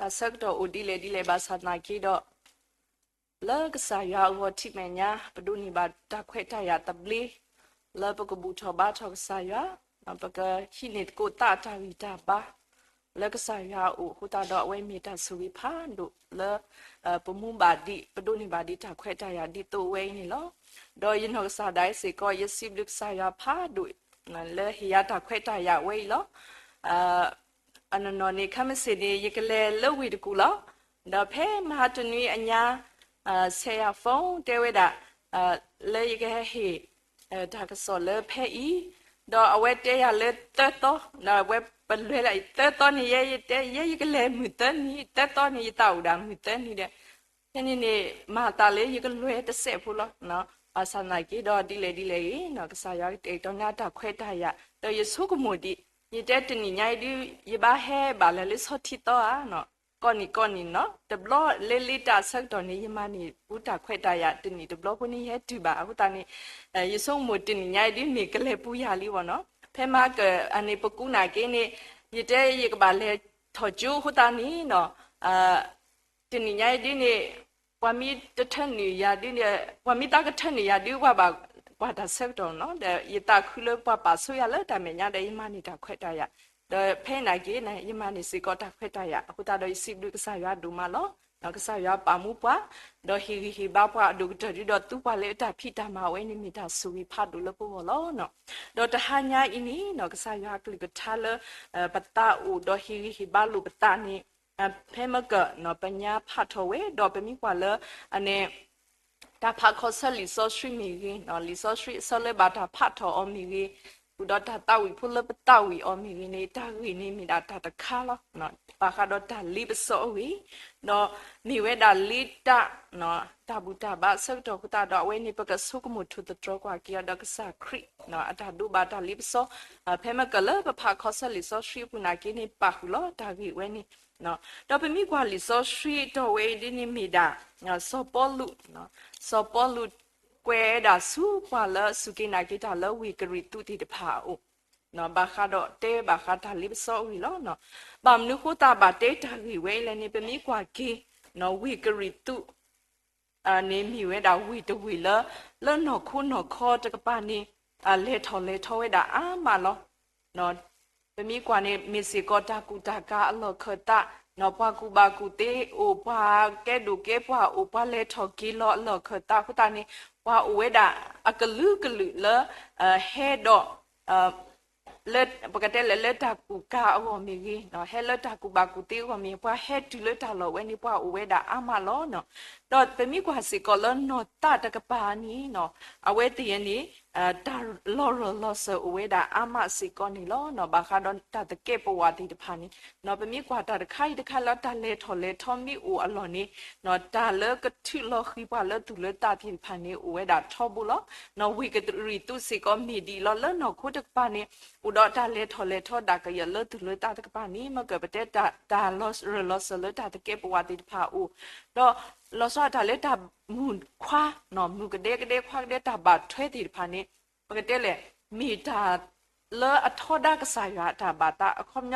တၢ်ဆၢကတီၢ်အိၣ်ဒ်လဲၣ်ဒ်လဲၣ်ဘၣ်ဆၣ်သနာ်က့ဒီး, လၢကစၢ်ယွၤအဂီၢ်ထံမဲာ်ညါ ပဒိးန့ၢ်ဘၣ်တၢ်ခွဲးတၢ်ယာ်သဘျ့ လၢပကဘူၣ်ထီၣ်ဘါထီၣ်ကစၢ်ယွၤ, ပကဟံးန့ၢ်သကိးသးအတၢ်ဂံၢ်တၢ်ဘါ လၢကစၢ်ယွၤအအိၣ်အဃိသတးဒီး အဝဲမ့ၢ်တၢ်ဆိၣ်ဂ့ၤဖးဒိၣ်လၢ ပမူဘၣ်ဒံး ပဒိးန့ၢ်ဘၣ်ဒံးတၢ်ခွဲးတၢ်ယာ်ဒ်သိးအဝဲအံၤန့ၣ်လီၤ. ဒီးယနီၢ်ကစၢ်ဒၣ်အံၤစ့ၢ်ကီး ယစံးဘျုးကစၢ်ယွၤဖးဒိၣ် လၢဟ့ၣ်ယၤတၢ်ခွဲးတၢ်ယာ်ဝဲအံၤလီၤ. အနီၢ်နီၢ်န့ၣ် ခဲမုၢ်ဆ့ၣ်န့ၣ် ယကလဲၤလၢဝ့ၢ်တကူၣ်လီၤ. ဒီးဖဲမဟါတနွံအညါ ဆဲးယၤ phone တဲဝဲဒၣ် လၢယကဟဲဟ့ၣ် တၢ်ကစီၣ်လၢဖဲအံၤ, ဒီးအဝဲတဲယၤလၢသၢသီ, ဒီးအဝဲပလဲၤလၢသၢသီန့ၣ် ယဲယတဲ ယဲယကလဲၤမုၢ်သၢနံၤ, သၢသီန့ၣ် ယသးအိၣ်ဒၣ်မုၢ်သၢနံၤဒီး ဖဲန့ၣ်န့ၣ် မၤသးလၢယကလဲၤတစဲးဖိလီၤ. ဘၣ်ဆၣ်သနာ်က့ဒီး ဒ်လဲၣ်ဒ်လဲၣ်ဂ့ၤ ကစၢ်ယွၤကတဲာ်ကတီၤန့ၢ်တၢ်ခွဲးတၢ်ယာ် ဒီးယဆိကမိၣ်ဒံး, ယတဲတနံၤညါအံၤဒုး ယဘၣ်ဟဲဘၣ်လၢလၢဆီထံသီဧါ ကိးနံၤကိးနံၤနီၤ, တဘျီလၢလံတၢ်ဆၢကတီၢ်န့ၣ် ယမၤန့ၢ်ပူၤတၢ်ခွဲးတၢ်ယာ် တနံၣ်တဘျီဖိန့ၣ် ယဟဲတုၤဘၣ်အဃိသတးန့ၣ် ယဆိကမိၣ်တနံၤညါအံၤဒုး မ့ၢ်ကလဲၤပူၤယၤလံဘၣ်နီၤ. ဖဲမၤကၢၢ်အန့ၣ် ပကူနာ်က့န့ၣ် ယတဲယကဘၣ်လဲၤထီၣ်ကၠိအဃိသတးန့ၣ်နီၤ တနံၤညါအံၤဒုးန့ၣ် ပှၤမ့ၢ်တထၢနုာ်ယၤဒုး, ပှၤမ့ၢ်သးကထၢနုာ်ယၤဒုး ပှၤဘၣ်ကွၢ်တၢ်ဆၢကတီၢ်နီၤ, ဒီးယသးခုလၢပှၤပာ်ဆိယၤလၢတၢ်မဲာ်ညါဒီး ယမၤန့ၢ်တၢ်ခွဲးတၢ်ယာ်, ဒီးဖဲနာ်က့န့ၣ် ယမၤန့ၢ်စ့ၢ်ကီးတၢ်ခွဲးတၢ်ယာ် အဃိသတးဒီး ယစံးဘျုးကစၢ်ယွၤဒိၣ်မးလီၤ. ကစၢ်ယွၤပာ်မူပှၤ ဒီးဟ့ၣ်ဂံၢ်ဟ့ၣ်ဘါပှၤအဒိၣ်ကတၢၢ်ဒုးဒီး သူပှၤလၢအတၢ်ဖံးတၢ်မၤဝဲန့ၣ် မ့ၢ်တၢ်ဆိၣ်ဂ့ၤဖးဒိၣ်လၢပဂီၢ်လီၤ. ဒီးတဟါညါအံၤန့ၣ် ကစၢ်ယွၤအကလုၢ်ကထါလၢ ပသးအိၣ်ဒီးဟ့ၣ်ဂံၢ်ဟ့ၣ်ဘါလိာ်ပသးန့ၣ် ဖဲမ့ၢ်ကၢၢ် ပညါဖးထီၣ်ဝဲ ဒီးပမ့ၢ်ကွၢ်လၢ အန့ၣ် တၢ်ဖးခီဆၢလံာ်စီဆှံမ့ၢ်ဂ့ၤ, လံာ်စီဆှံအဆၢလၢဘၣ်တၢ်ဖးထီၣ်အီၤမ့ၢ်ဂ့ၤ, ဃုာ်ဒီးတၢ်သးဝံၣ်ဖိလၢပသးဝံၣ်အီၤမ့ၢ်ဂ့ၤန့ၣ် တၢ်ဂ့ၢ်န့ၣ်မ့ၢ်ဒၣ်တၢ်တခါလီၤ. ဘၣ်ဃးဒီးတၢ်လ့ပစီအဂ့ၢ်, ဒီးမ့ၢ်ဝဲဒၣ်လ့တၢ် တၢ်ဘူၣ်တၢ်ဘါအဆၢကတီၢ်အဃိသတးဒီး အဝဲန့ၣ် ပကဆိကမိၣ်ထိၣ်သတြီၤကွၢ်က့ၤအီၤဒီးကစၢ်ခရံာ် အတၢ်ဒိးဘၣ်တၢ်လ့ပစီ, ဖဲမ့ၢ်ကၢၢ်လၢပဖးခီဆၢလံာ်စီဆှံအပူၤနာ်က့န့ၣ် ပာ်ဃုာ်လီၤတၢ်ဂ့ၢ်ဝဲန့ၣ်, ဒီးပမ့ၢ်ကွၢ်လံာ်စီဆှံတီၢ်ဝဲအံၤဒ်န့ၣ်မ့ၢ်ဒၣ် စီၤပီလူး, စီၤပီလူးကွဲးဝဲဒၣ်ဆူပှၤလၢအစူၢ်က့ၤနာ်က့ၤတၢ်လၢဝ့ၢ်ကရံၣ်သူးသ့ၣ်တဖၣ်အအိၣ် ဘၣ်ဃးဒီးတဲဘၣ်ဃးတၢ်လ့ပစီအဂ့ၢ်လီၤ. ဘၣ်မနုၤဃိသးဘၣ်တဲတၢ်ဂ့ၢ်ဝဲအံၤလဲၣ်န့ၣ် ပမ့ၢ်ကွၢ်က့ၤ ဝ့ၢ်ကရံၣ်သူး န့ၣ်မ့ၢ်ဝဲဒၣ်ဝ့ၢ်တဝ့ၢ်လၢ လၢနီၢ်ခိနီၢ်ခီတကပၤန့ၣ် လဲၤထီၣ်လဲၤထီဝဲဒၣ်အါမးလီၤ. ပမ့ၢ်ကွၢ်န့ၣ် မ့ၢ်စ့ၢ်ကီးတၢ်ကူၣ်တၢ်ကၤအလီၢ်ခၢၣ်သး, ပှၤကူၣ်ဘၣ်ကူၣ်သ့အိၣ်, ပှၤကဲဒိၣ်ကဲပှၢ်အိၣ်, ပှၤလဲၤထီၣ်က့ၤလီၤအလီၢ်ခၢၣ်သးအဃိသတးန့ၣ် ပှၤအိၣ်ဝဲဒၣ်အကလုာ်ကလုာ်လၢ ဟဲဒီး လၢပကတဲလဲၣ်လၢတၢ်ကူၣ်ကၤအဂီၢ်မ့ၢ်ဂ့ၤ, ဟဲလၢတၢ်ကူၣ်ဘၣ်ကူၣ်သ့အဂီၢ်မ့ၢ်ဂ့ၤ, ပှၤဟဲတုၤလၢတၢ်လီၢ်ဝဲန့ၣ် ပှၤအိၣ်ဝဲဒၣ်အါမးလီၤ. ဒီးပမ့ၢ်ကွၢ်စ့ၢ်ကီးလၢနီၢ်သးတကပၤန့ၣ် အဝဲသ့ၣ်န့ၣ် တၢ်လီၤရၢၢ်လီၤစၢၤအိၣ်ဝဲဒၣ်အါမးစ့ၢ်ကီးန့ၣ်လီၤ. ဘၣ်ဃးဒီးတၢ်သကဲးပဝးသ့ၣ်တဖၣ်န့ၣ် ပမ့ၢ်ကွၢ်တၢ်တခါအံၤတခါလၢတၢ်လဲၤထီၣ်လဲၤထီမ့ၢ်အိၣ်အလီၢ်န့ၣ် တၢ်လၢကထုးလီၤဃံၤပှၤလၢသူၣ်လၢသးသ့ၣ်တဖၣ်န့ၣ် အိၣ်ဝဲဒၣ်ထီဘိလီၤ. ဝ့ၢ်ကရံၣ်သူးစ့ၢ်ကီးမ့ၢ်ဒ်အံၤလီၤ. လၢနီၢ်ခိတကပၤန့ၣ် အိၣ်ဒီးတၢ်လဲၤထီၣ်လဲၤထီဒၣ်ကယၢၢ်လၢသူၣ်လၢသးတကပၤန့ၣ် မ့ၢ်ကပတဲ တၢ်လီၤရၢၢ်လီၤစၢၤလၢတၢ်သကဲးပဝးသ့ၣ်တဖၣ်အအိၣ်, ဒီးလီၤဆီဒၣ်တၢ်လၢတၢ်မုာ်ခွါ, မုာ်ကဒဲကဒဲခွါကဒဲတၢ်ဘၣ်ထွဲသ့ၣ်တဖၣ်န့ၣ် ပကတဲလဲၣ် မ့ၢ်တၢ်လၢအထီဒါကစၢ်ယွၤအတၢ်ဘၣ်သးအခီပညီ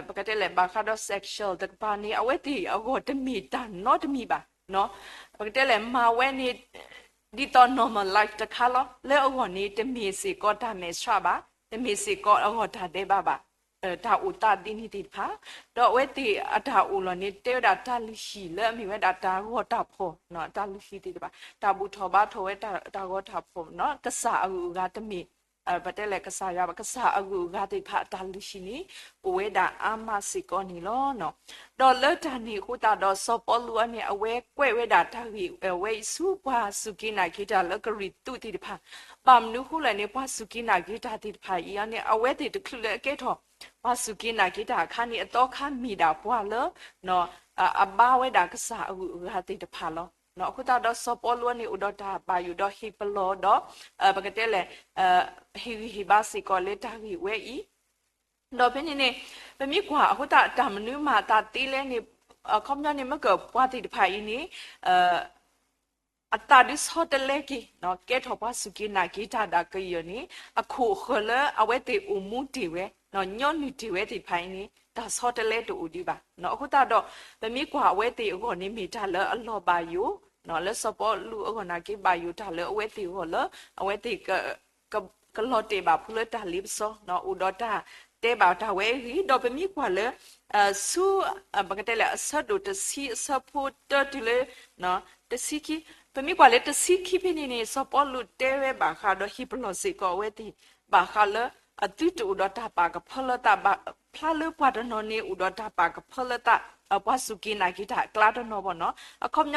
ပကတဲလဲၣ် ဘၣ်ဃးဒီး sexual တကပၤန့ၣ် အဝဲသ့ၣ်အဂီၢ်တမ့ၢ်တၢ်နီတမံၤဘၣ်. ပကတဲလဲၣ် မၤဝဲန့ၣ် ဒ်သိး normal life တခါလီၤ. လၢအဂီၢ်န့ၣ် တမ့ၢ်စ့ၢ်ကီးတၢ်မဲာ်ဆှးဘၣ်, တမ့ၢ်စ့ၢ်ကီးအဂီၢ်တၢ်ဒဲးဘးဘၣ်, တၢ်အိၣ်သးဒ်န့ၣ်သ့ၣ်တဖၣ်, ဒီးအဝဲသ့ၣ်အတၢ်အိၣ်လီၤန့ၣ် တဲဝဲဒၣ်တၢ်လုၢ်ဟံၣ်လၢအမ့ၢ်ဝဲဒၣ်တၢ်ဂီၤတၢ်ဖီၣ်, တၢ်လုၢ်ဟံၣ်သ့ၣ်တဖၣ် တၢ်ဘူၣ်ထီၣ်ဘါထီၣ်ဝဲတၢ်ဂီၤတၢ်ဖီၣ် ကစၢ်အဂုၤအဂၤတမ့ၢ် ပတဲလဲၣ်ကစၢ်ယွၤဘၣ် ကစၢ်အဂုၤအဂၤသ့ၣ်တဖၣ်အတၢ်လုၢ်ဟံၣ်န့ၣ် အိၣ်ဝဲဒၣ်အါမးစ့ၢ်ကီးန့ၣ်လီၤ. ဒီးလၢတၢ်န့ၣ်အဃိသတးဒီး စီၤပီလူးအံၤန့ၣ် အဝဲကွဲးဝဲဒၣ်တၢ်ဂ့ၢ်ဝဲအံၤဆူပှၤစူၢ်က့ၤနာ်က့ၤတၢ်လၢကရံၣ်သူးသ့ၣ်တဖၣ်, ဘၣ်မနုၤဃိလဲၣ်န့ၣ် ပှၤစူၢ်က့ၤနာ်က့ၤတၢ်သ့ၣ်တဖၣ်အံၤန့ၣ် အဝဲသ့ၣ်တချုးလၢအကဲထီၣ် ပှၤစူၢ်က့ၤနာ်က့ၤတၢ်အခါန့ၣ် အသီခါမ့ၢ်ဒၣ်ပှၤလၢ အဘါဝဲဒၣ်ကစၢ်အဂုၤအဂၤသ့ၣ်တဖၣ်လီၤ. အဃိသတးဒီးစီၤပီလူးန့ၣ် အိၣ်ဒီးတၢ်ဘၣ်ယိၣ်ဒီးဟ့ၣ်ပလီၢ်ဒီး ပကတဲလဲၣ် ဟ့ၣ်ဂံၢ်ဟ့ၣ်ဘါစ့ၢ်ကီးလၢတၢ်ဂ့ၢ်ဝဲအံၤ, ဒီးဖဲန့ၣ်န့ၣ် ပမ့ၢ်ကွၢ်အဃိသတး တၢ်မနုၤမၤအသးသ့လဲၣ်န့ၣ် အခီပညီန့ၣ် မ့ၢ်ကပှၤသ့ၣ်တဖၣ်အံၤန့ၣ် အသးဒုးဆီတလဲက့ၤ ကဲထီၣ်ပှၤစူၢ်က့ၤနာ်က့ၤတၢ်ဒၣ်ကယၢၢ်န့ၣ် အခိၣ်အဃၢၤလၢအဝဲသ့ၣ်အိၣ်မူတ့ၢ်ဝဲ ညီနုၢ်တ့ၢ်ဝဲသ့ၣ်တဖၣ်အံၤန့ၣ် တၢ်ဆီတလဲတအိၣ်ဒံးဘၣ်. အဃိသတးဒီး ပမ့ၢ်ကွၢ်အဝဲသ့ၣ်အဂီၢ်န့ၣ် မ့ၢ်တၢ်လၢအလီၤဘၣ်ယိၣ်, လၢစီၤပီလူးအဂီၢ်နာ်က့ ဘၣ်ယိၣ်တၢ်လၢအဝဲသ့ၣ်အဂီၢ်လၢ အဝဲသ့ၣ် ကလီၤတဲာ်ဘၣ်ဖိလၢတၢ်လ့ပစီ, အိၣ်ဒီးတၢ်တဲဘၣ်တၢ်ဝဲအဂ့ၢ်, ဒီးပမ့ၢ်ကွၢ်လၢ ဆူ ပကတဲလၢအဆၢဒိၣ်တဆံအဆၢဖိတၢတုၤလၢ တဆံခံ, ပမ့ၢ်ကွၢ်လၢတဆံခံဖဲန့ၣ်န့ၣ် စီၤပီလူးတဲဝဲဘၣ်ဃးဒီးဟ့ၣ်ပလီၢ်စ့ၢ်ကီးအဝဲသ့ၣ် ဘၣ်ဃးလၢ အသုတအိၣ်ဒီးတၢ်ပာ်ကဖၢလၢသးဘၣ်, ဖျါလၢပှၤတနီၤန့ၣ်အိၣ်ဒီးတၢ်ပာ်ကဖၢလၢသး, ပှၤစူၢ်က့ၤနာ်က့ၤတၢ်အကျါတနီၤဘၣ်နီၤ. အခီပညီ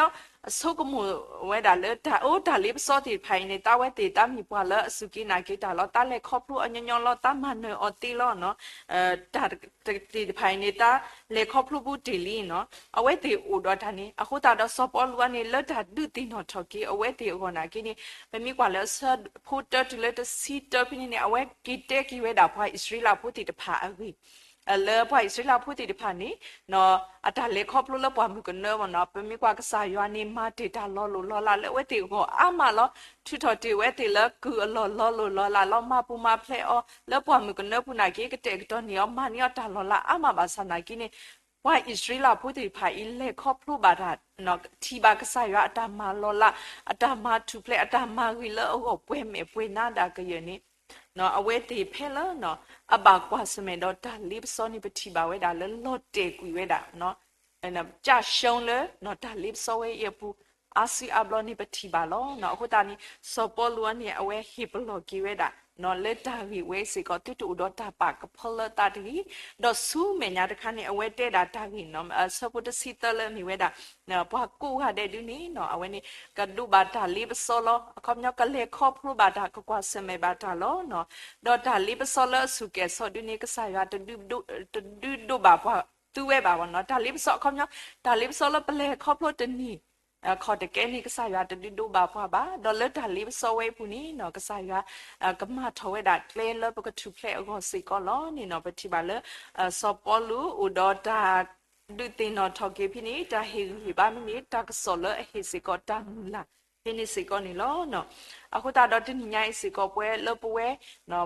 ဆိကမိၣ်ဝဲဒၣ်လၢတၢ်အိၣ်တၢ်လ့ပစီသ့ၣ်တဖၣ်အံၤန့ၣ် သးဝဲသ့ၣ်တၢ်မ့ၢ်ပှၤလၢအစူၢ်က့ၤနာ်က့ၤတၢ်လီၤ, သးလဲၤခီဖျိအညီညီလီၤ, သးမၤနၢၤအီၤသ့လီၤနီၤ. တၢ်သ့ၣ်တဖၣ်အံၤန့ၣ် သးလဲၤခီဖျိဘူးတ့ၢ်လံနီၤ. အဝဲသ့ၣ်အိၣ်ဒီးတၢ်န့ၣ် အဃိသတးဒီးစီၤပီလူးအံၤန့ၣ် လၢတၢ်ဒုးသ့ၣ်နီၣ်ထီၣ်က့ၤအဝဲသ့ၣ်အဂီၢ်နာ်က့န့ၣ် ပမ့ၢ်ကွၢ်လၢအဆၢဖိတၢတုၤလၢတဆံတၢဖဲန့ၣ်န့ၣ် အဝဲက့ၤတဲက့ၤဝဲဒၣ်ပှၤအံၣ်စရ့လးဖိသ့ၣ်တဖၣ်အဂ့ၢ် လၢပှၤအံၣ်စရ့လးဖိသ့ၣ်တဖၣ်န့ၣ် အတၢ်လဲၤခီဖျိလၢပှၢ်မုၢ်ကနၢဘၣ်နီၤ, ပမ့ၢ်ကွၢ်ကစၢ်ယွၤန့ၣ် မၤတ့ၢ်တၢ်လီၤလိၢ်လီၤလးလၢအဝဲသ့ၣ်အဂီၢ်အါမးလီၤ. ထုးထီၣ်တ့ၢ်ဝဲသ့ၣ်လၢကုၢ်အလီၢ်လီၤလိၢ်လီၤလးလီၤ, မၤပူၤမၤဖျဲးအီၤ လၢပှၢ်မုၢ်ကနၢပူၤနာ်က့ ကတဲာ်ကတီၤန့ၢ်အီၤ မၤန့ၢ်အီၤတၢ်လီၤလးအါမးဘၣ်ဆၣ်နာ်က့န့ၣ် ပှၤအံၣ်စရ့လးဖိသ့ၣ်တဖၣ်အံၤ လဲၤခီဖျိဘၣ်တၢ် ထံၣ်ဘၣ်ကစၢ်ယွၤအတၢ်မၤလီၤလး, အတၢ်မၤထူၣ်ဖျဲး, အတၢ်မၤဂ့ၤလၢအဂီၢ်ပှဲၤမဲာ်ပှဲၤနါဒၣ်ကယၢၢ်န့ၣ် အဝဲသ့ၣ်ဖဲလၢ အဘၣ်ကွၢ်ဆၢၣ်မဲာ်ဒီးတၢ်လ့ပစီန့ၣ် ပထံၣ်ဘၣ်ဝဲဒၣ်လၢလီၤတဲာ်ကွံာ်ဝဲဒၣ် ကၠၢ်ရှူံးလၢ တၢ်လ့ပစီဝဲအံၤအပူၤ အါစုအါဘျီန့ၣ် ပထံၣ်ဘၣ်လီၤ. အဃိသတးန့ၣ် စီၤပီလူးအံၤန့ၣ် အဝဲဟ့ၣ်ပလီၢ်က့ၤဝဲဒၣ် လၢတၢ်ဂ့ၢ်ဝဲစ့ၢ်ကီး သုတအိၣ်ဒီးတၢ်ပာ်ကဖၢလၢသးတဂ့ၤ, ဒီးဆူမဲာ်ညါတခါန့ၣ် အဝဲတဲဒၣ်တၢ်ဂ့ၢ် အဆၢဖိတဆံသၢလၢအမ့ၢ်ဝဲဒၣ် ပှၤကိးဂၤဒဲးဒုန့ၣ် အဝဲန့ၣ် ကဒိးဘၣ်တၢ်လ့ပစီလီၤ. အခီပညီ ကလဲၤခီဖျိဘၣ်တၢ် ကကွၢ်ဆၢၣ်မဲာ်ဘၣ်တၢ်လီၤ. ဒီးတၢ်လ့ပစီလၢအဆူၣ်ကဲၣ်ဆိးဒုန့ၣ် ကစၢ်ယွၤ တဒုးဒိးဘၣ်ပှၤသုဝဲဘၣ်နီၤ. တၢ်လ့ပစီအခီပညီ တၢ်လ့ပစီလၢပလဲၤခီဖျိတနံၤ ခီၣ်တကဲန့ၣ် ကစၢ်ယွၤတဒုးဒိးဘၣ်ပှၤဘၣ်. ဒီးလၢတၢ်လ့ပစီဝဲအံၤအပူၤန့ၣ် ကစၢ်ယွၤ ကမၤထီၣ်ဝဲဒၣ်ကျဲလၢပကထူၣ်ဖျဲးအဂီၢ်စ့ၢ်ကီးလီၤန့ၣ်နီၤ. ပထံၣ်ဘၣ်လၢ စီၤပီလူးအိၣ်ဒီးတၢ် ဒုးသ့ၣ်နီၣ်ထီၣ်က့ၤဖဲန့ၣ် တၢ်ဟ့ၣ်ဂံၢ်ဟ့ၣ်ဘါမ့ၢ်န့ၣ် တၢ်ကစီၣ်လၢအဟ့ၣ်စ့ၢ်ကီးတၢ်မုၢ်လၢ် ဖဲန့ၣ်စ့ၢ်ကီးန့ၣ်လီၤ. အဃိသတးဒီးတနံၤညါအံၤစ့ၢ်ကီး ပဝဲလၢပဝဲ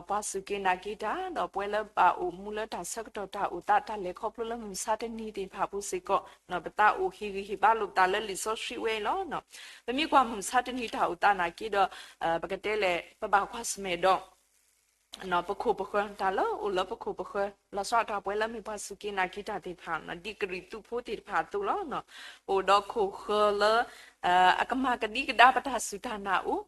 ပှၤစူၢ်က့ၤနာ်က့ၤတၢ် ဒီးပဝဲလၢဘၣ်အိၣ်မူလၢတၢ်ဆၢကတီၢ်တၢ်အိၣ်သး တၢ်လဲၤခီဖျိလၢမုၢ်မဆါတနံၤသ့ၣ်တဖၣ်အပူၤစ့ၢ်ကီး ပသးအိၣ်ဟ့ၣ်ဂံၢ်ဟ့ၣ်ဘါလိာ်ပသးလၢလံာ်စီဆှံဝဲအံၤလီၤ. ပမ့ၢ်ကွၢ်မုၢ်မဆါတနံၤတၢ်အိၣ်သးနာ်က့ဒီး ပကတဲလဲၣ် ပဘၣ်ကွၢ်ဆၢၣ်မဲာ်ဒီး ပခိၣ်ပဃၢၤ တၢ်လၢအိၣ်လၢပခိၣ်ပဃၢၤ လီၤဆီဒၣ်တၢ်ပဝဲလၢမ့ၢ်ပှၤစူၢ်က့ၤနာ်က့ၤတၢ်သ့ၣ်တဖၣ် ဒ်ကရံၣ်သူးဖိသ့ၣ်တဖၣ်အသိးလီၤ. ပအိၣ်ဒီးခိၣ်ဃၢၤလၢ အကမၤကဒံကဒါပတၢ်စူၢ်တၢ်နာ်အိၣ်,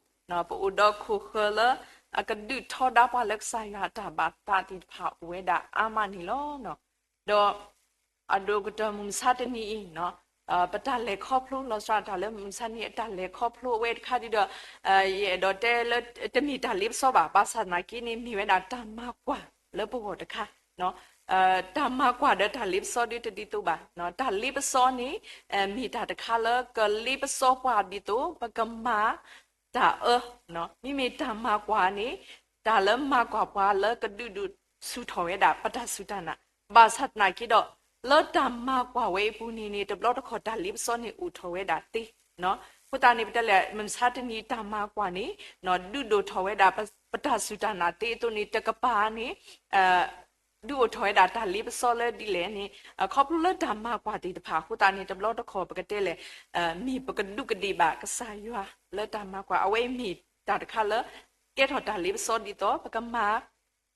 ပအိၣ်ဒီးခိၣ်ဃၢၤလၢ အကဒုးထီဒါပှၤလၢကစၢ်ယွၤအတၢ်ဘၣ်သးသ့ၣ်တဖၣ်အိၣ်ဝဲဒၣ်အါမးန့ၣ်လီၤ. ဒီး အဒိၣ်ကတၢၢ်မုၢ်မဆါတနံၤအံၤ ပတၢ်လဲၤခီဖျိ လီၤဆီဒၣ်တၢ်လၢမုၢ်မဆါတနံၤ အတၢ်လဲၤခီဖျိအဝဲတခါဒ်ဒီး ယအဲၣ်ဒိးတဲလၢ တမ့ၢ်တၢ်လ့ပစီဘၣ်, ဘၣ်ဆၣ်သနာ်က့န့ၣ် မ့ၢ်ဝဲဒၣ်တၢ်မၤကွၢ်လၢပဂီၢ်တခါ တၢ်မၤကွၢ်ဒီးတၢ်လ့ပစီဒ်တဒ်သိးဘၣ်. တၢ်လ့ပစီန့ၣ် မ့ၢ်တၢ်တခါလၢကလ့ပစီပှၤဒ်သိး ပကမၤတၢ်အၢ, မ့မ့ၢ်တၢ်မၤကွၢ်န့ၣ် တၢ်လၢမၤကွၢ်ပှၤလၢကဒုးဒိၣ်ဆူၣ်ထီၣ်ဝဲဒၣ် ပတၢ်စူၢ်တၢ်နာ်, ဘၣ်ဆၣ်သနာ်က့ဒီး လၢတၢ်မၤကွၢ်ဝဲအံၤပူၤန့ၣ်န့ၣ် တဘျီတခီၣ်တၢ်လ့ပစီန့ၣ်အိၣ်ထီၣ်ဝဲဒၣ်သ့. အဃိသတးန့ၣ် ပတဲလဲၣ် မုၢ်မဆါတနံၤတၢ်မၤကွၢ်န့ၣ် ဒုးဒိၣ်ထီၣ်ဝဲဒၣ် ပတၢ်စူၢ်တၢ်နာ်သ့အသိးန့ၣ် တကပၤန့ၣ် ဒုးအိၣ်ထီၣ်ဝဲဒၣ်တၢ်လ့ပစီလၢဒ်လဲၣ်န့ၣ် ခီဖျိလၢတၢ်မၤကွၢ်သ့ၣ်တဖၣ်အဃိသတးန့ၣ် တဘျီတခီၣ်ပကတဲလဲၣ် မ့ၢ်ပကဒူးကဒ့ၣ်ဘၣ်ကစၢ်ယွၤလၢတၢ်မၤကွၢ် အဝဲအံၤမ့ၢ်တၢ်တခါလၢ ကဲထီၣ်တၢ်လ့ပစီဒ်သိး ပကမၤ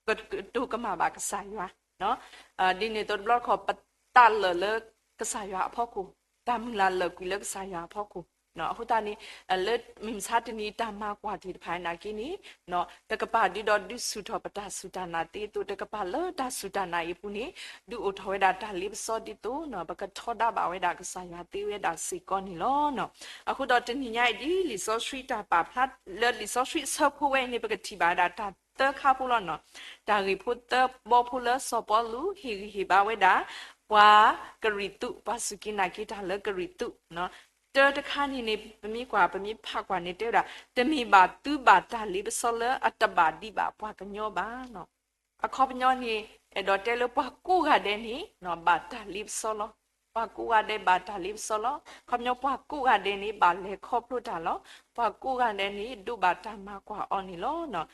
ကတိၤကမၣ်ဘၣ်ကစၢ်ယွၤ ဒ်န့ၣ်အသိးတဘျီတခီၣ် ပသးလၢာ်လၢကစၢ်ယွၤအဖီခိၣ်, တၢ်မုၢ်လၢ်လၢာ်ကွံာ်လၢကစၢ်ယွၤအဖီခိၣ်. အဃိသတးန့ၣ် လၢမုၢ်မဆါတနံၤတၢ်မၤကွၢ်သ့ၣ်တဖၣ်နာ်က့န့ၣ် တကပၤဒုးဒီးဒုးဆူၣ်ထီၣ်ပတၢ်စူၢ်တၢ်နာ်သ့အသိး တကပၤလၢတၢ်စူၢ်တၢ်နာ်အံၤအပူၤန့ၣ် ဒုးအိၣ်ထီၣ်ဝဲဒၣ်တၢ်လ့ပစီဒ်သိး ပကထီဒါဘၣ်ဝဲဒၣ်ကစၢ်ယွၤသ့ဝဲဒၣ်စ့ၢ်ကီးန့ၣ်လီၤ. အဃိဒီးတနံၤညါအံၤဒ်လံာ်စီဆှံတၢ်ပာ်ဖျါ လၢလံာ်စီဆှံအဆၢဖိဝဲအံၤန့ၣ် ပကထံၣ်ဘၣ်ဝဲဒၣ်တၢ်သၢခါဖိလီၤနီၤ. တၢ်ဂ့ၢ်ဖိသၢဘီဖိလၢစီၤပီလူး ဟ့ၣ်ဂံၢ်ဟ့ၣ်ဘါဝဲဒၣ် ပှၤကရံၣ်သူး ပှၤစူၢ်က့ၤနာ်က့ၤတၢ်လၢကရံၣ်သူး တၢတခါန့ၣ်န့ၣ် ပမ့ၢ်ကွၢ် ပမ့ၢ်ဖးကွၢ်န့ၣ် တဲဝဲဒၣ် တမ့ၢ်ဘၣ်သုဘၣ်တၢ်လ့ပစီလၢအတဘၣ်ဒံးဘၣ်ပှၤကညီဘၣ်. အခီပညီန့ၣ် အဲၣ်ဒိးတဲလၢပှၤကိးဂၤဒဲးန့ၣ် ဘၣ်တၢ်လ့ပစီလီၤ. ပှၤကိးဂၤဒဲးဘၣ်တၢ်လ့ပစီလီၤ. ခီပညီပှၤကိးဂၤဒဲးန့ၣ် ဘၣ်လဲၤခီဖျိတၢ်လီၤ. ပှၤကိးဂၤဒဲးန့ၣ် ဒိးဘၣ်တၢ်မၤကွၢ်အီၤန့ၣ်လီၤ.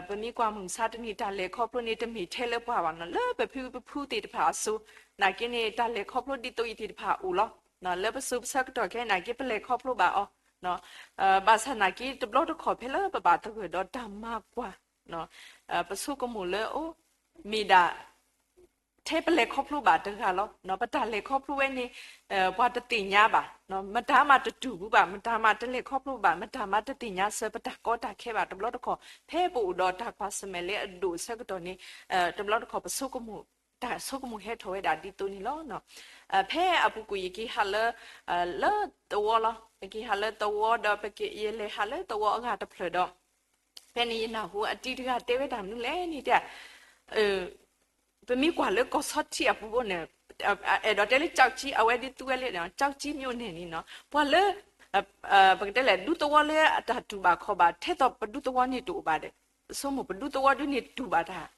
ပမ့ၢ်ကွၢ်မုၢ်မဆါတနံၤ တၢ်လဲၤခီဖျိန့ၣ် တမ့ၢ်ထဲလၢပှၤဘၣ်နီၤ, လၢပဖုပဖုသ့ၣ်တဖၣ်အစိၤ နာ်က့န့ၣ် တၢ်လဲၤခီဖျိဒ်သိးအံၤသ့ၣ်တဖၣ်အိၣ်လီၤ. လၢပစိၤပဆၢကတီၢ်ခဲအံၤနာ်က့ ပလဲၤခီဖျိဘၣ်အီၤ ဘၣ်ဆၣ်နာ်က့ တဘျီတခီၣ်ဖဲလၢပဘၣ်သဂၢၢ်ဒီးတၢ်မၤကွၢ် ပဆိကမိၣ်လၢအအိၣ် မ့ၢ်ဒၣ် ထဲပလဲၤခီဖျိဘၣ်တဂၤလီၤ. ပတၢ်လဲၤခီဖျိဝဲန့ၣ် ပှၤတသ့ၣ်ညါဘၣ်, မတၤမးတတူၢ်ဘူးဘၣ်, မတၤမးတလဲၤခီဖျိဘၣ်, မတၤမးတသ့ၣ်ညါစၢၤပတၢ်ကီတၢ်ခဲဘၣ်. တဘျီတခီၣ် ဖဲပအိၣ်ဒီးတၢ်ကွၢ်ဆၢၣ်မဲာ်လၢအဒိၣ်အဆၢကတီၢ်န့ၣ် တဘျီတခီၣ်ပဆိကမိၣ် တၢ်ဆိကမိၣ်ဟဲထီၣ်ဝဲဒၣ်ဒ်သိးန့ၣ်လီၤ. ဖဲအပူၤကွံာ်ယက့ၤဟးလၢ လၢသဝီလီၤ. ယက့ၤဟးလၢသဝီဒီး ယလဲၤဟးလၢသဝီအဂၤတဖျၢၣ်ဒီး ဖဲန့ၣ်ယနၢ်ဟူအတံၤတဂၤတဲဝဲတၢ်မနုၤလဲၣ်န့ၣ် တဲ ပမ့ၢ်ကွၢ်လၢကီၢ်ဆီထံးအပူၤဘိန့ၣ် အဲၣ်ဒိးတဲလၢ ကျောက်ကြီး အဝဲဒ်သူဝဲလၢ ကျောက်ကြီး မြို့နယ် န့ၣ်နီၤ, ပှၤလၢ ပကတဲလဲၣ် ဒူသဝီလၢအတၢ်တူၢ်ဘၣ်ခီၣ်ဘၣ် ထဲသိးပဒူသဝီန့ၣ်တအိၣ်ဘၣ်ဒီး ပဆိကမိၣ်ပဒူသဝီဒ်န့ၣ်တူၢ်ဘၣ်တၢ်